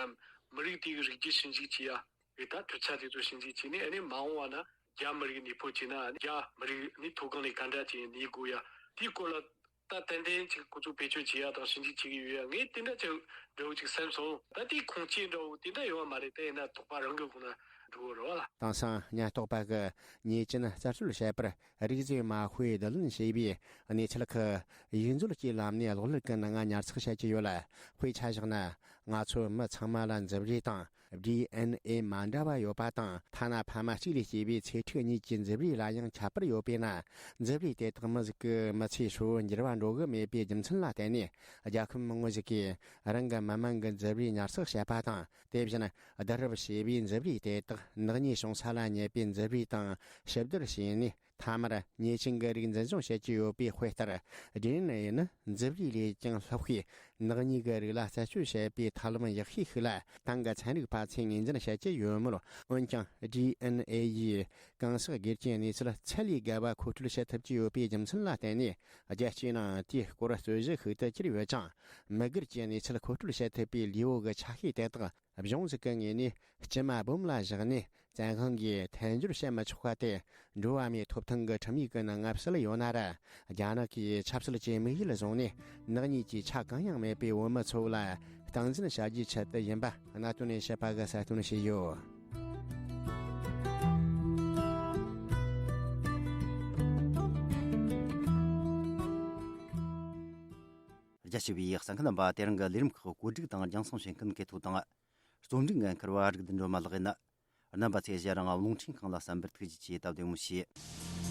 མི་རིགས་དེ་གི་རིགས་རྒྱུད་ཞིབ་འཇུག་བྱེད་ཡ། རེད། ད་གྲུབ་ཆ་དེ་ཚོ་ཞིབ་འཇུག་བྱས་ནས། ཨ་ནི་མ་འོངས་པ་ན་རྒྱ་མི་རིགས་ནུས་པ་ཆེ་ན། རྒྱ་མི་རིགས་ནི་མཐོ་སྒང་ནས་ག་འདྲ་ཅིག་གནས་དགོས་ཡ། དེའི་སྐོར་ལ་ད་ཏན་ཏན་ཅིག་ཁོ་ཚོ་བེད་སྤྱོད་བྱེད་ཡ་དང་ཞིབ་འཇུག་བྱེད་ཀྱི་ཡོད་ཡ། ངས་དེ་འདྲ་ཅིག་འདྲ་བོ་ཅིག་བསམ་སོང་། ད་དེའི་ཁུངས་སྐྱེལ་འདྲ་བོ་དེ་འདྲ་ཡོད་མ་རེད། དེ་ཡིན་ན་དོགས་པ་རང་གི་ཁོང་ན་འགྲོ་གི་རེད་བ་ལ། དེང་སང་ཉེན་རྟོག་པ་གི་ཉེས་ཅན་རྩད་གཅོད་བྱེད་པར། རིགས་རྫས་མ་དཔེ་བསྡུ་ལེན་བྱས་པའི་གནས་ཚུལ་ཁག་ཡིག་མཛོད་ཀྱི་ལམ་ནས་གློག་ཀླད་ཀྱི་ནང་ང་ཉར་ཚགས་བྱེད་ཀྱི་ཡོད་ལ། དཔེ་ཆ་བཞག་ན། ང་ཚོ་མི་ཚང་མ་ལ་མཛུབ་རུས་དང་ཌི་ཨེན་ཨེ་མ་འདྲ་བ་ཡོད་པ་དང་། ཐ་ན་ཕ་མ་གཅིག་ལས་སྐྱེས་པའི་ཚེ་ཕྲུག་གཉིས་ཀྱི་མཛུབ་རུས་ལ་ཡང་ཁྱད་པར་ཡོད་པས་ན། མཛུབ་རུས་དེ་དག་མི་ཟིག་གི་མི་ཚེའི་ཧྲིལ་བོར་འགྱུར་བ་འགྲོ་གི་མེད་པའི་རྒྱུ་མཚན་ལ་བརྟེན་ནས། རྒྱལ་ཁབ་མང་བོ་ཞིག་གིས་རང་གི་མི་མང་གི་མཛུབ་རུས་ཉར་ཚགས་བྱེད་པ་དང་། དེ་བཞིན་བསྡུ་རུབ་བྱས་པའི་མཛུབ་རུས་དེ་དག་ནག་ཉེས་བྱུང་ས་ལ་ཉེ་པའི་མཛུབ་རུས་དང་ཕྱི་བསྡུར་བྱས་ནས། མཐའ་མར་ཉེས་ཅན་གྱི་རིགས་འཛིན་བཟུང་བྱེད་ཀྱི་ཡོད་པའི་དཔེ་ལྟར། ཌི་ཨེན་ཨེ་ནི་མཛུབ་རུས་ལས་ཀྱང་ལྷག་པའི་ནག་ཉེས་ཀྱི་རིགས་ལ་རྩད་གཅོད་བྱེད་པའི་ཐབས་ལམ་ཡག་ཤོས་ཤིག་ལ། ཏང་གི་ཚན་རིག་པ་ཚོས་ངོས་འཛིན་བྱེད་ཀྱི་ཡོད་མོད། འོན་ཀྱང་། ཌི་ཨེན་ཨེ་ཡིས་གང་ཟག་སྒེར་གྱི་གནས་ཚུལ་ཚད་ལས་བརྒལ་བ་མཁོ་སྤྲོད་བྱེད་ཐུབ་ཀྱི་ཡོད་པའི་རྒྱུ་མཚན་ལ་བརྟེན་ནས། རྒྱལ་སྤྱིའི་ནང་དེའི་སྐོར་རྩོད་གཞི་ཤིག་ཏུ་གྱུར་ཡོད་ཅིང་། མི་སྒེར་གྱི་གནས་ཚུལ་མཁོ་སྤྲོད་བྱེད་ཐུབ་པའི་ལུས་པོ་གི་ཆ་ཤས་དེ་དག་གཞུང་ཟིག་གི་ངོས་ནས་སྐྱི་མ་སྦོམ་ལ་བཞག་ནས། བཙན་དབང་གིས་འཐེན་སྦྱོར་བྱེད་མི་ཆོག་པ་དེ། འགྲོ་བ་མིའི་ཐོབ་ཐང་གི་ཁྲིམས་ཡིག་གི་ནང་ང་ཕྱེས་ཡོད་ན་ར། རྒྱ་ནག་གིས་ཆབ་སྲིད་ཀྱི་དམིགས་ཡུལ་བཟུང་ནས། ནག་ཉེས་ཀྱི་ཆ་གང་ཡང་མེད་པའི་བོད་མི་ཚོ་ལ་སྟངས་འཛིན་བྱ་རྒྱུའི་ཆེད་དུ་ཡིན་པ། གནད་དོན་དབྱེ་ཞིབ་པ་གིས་གསལ་སྟོན་བྱས་ཡོད། རྒྱ་ཆེ་བའི་གསན་མཁན་རྣམ་པ། དེ་རིང་གི་ལས་རིམ་ཁག་བཀོད་སྒྲིག་དང་རྒྱང་སྲིང་བྱེད་མཁན་གལ་ཐོ་དང་། རྩོམ་སྒྲིག་འགན་འཁུར་བ་རིག་ལྡན་སྒྲོལ་མ་ལགས་ཡིན། རྣམ་པ་ཚོས་གཞན་རང་རླུང་འཕྲིན་ཁང་ལ་གསན་པར་ཐུགས་རྗེ་ཆེ། སྟབས་བདེ་མོ་བྱོས།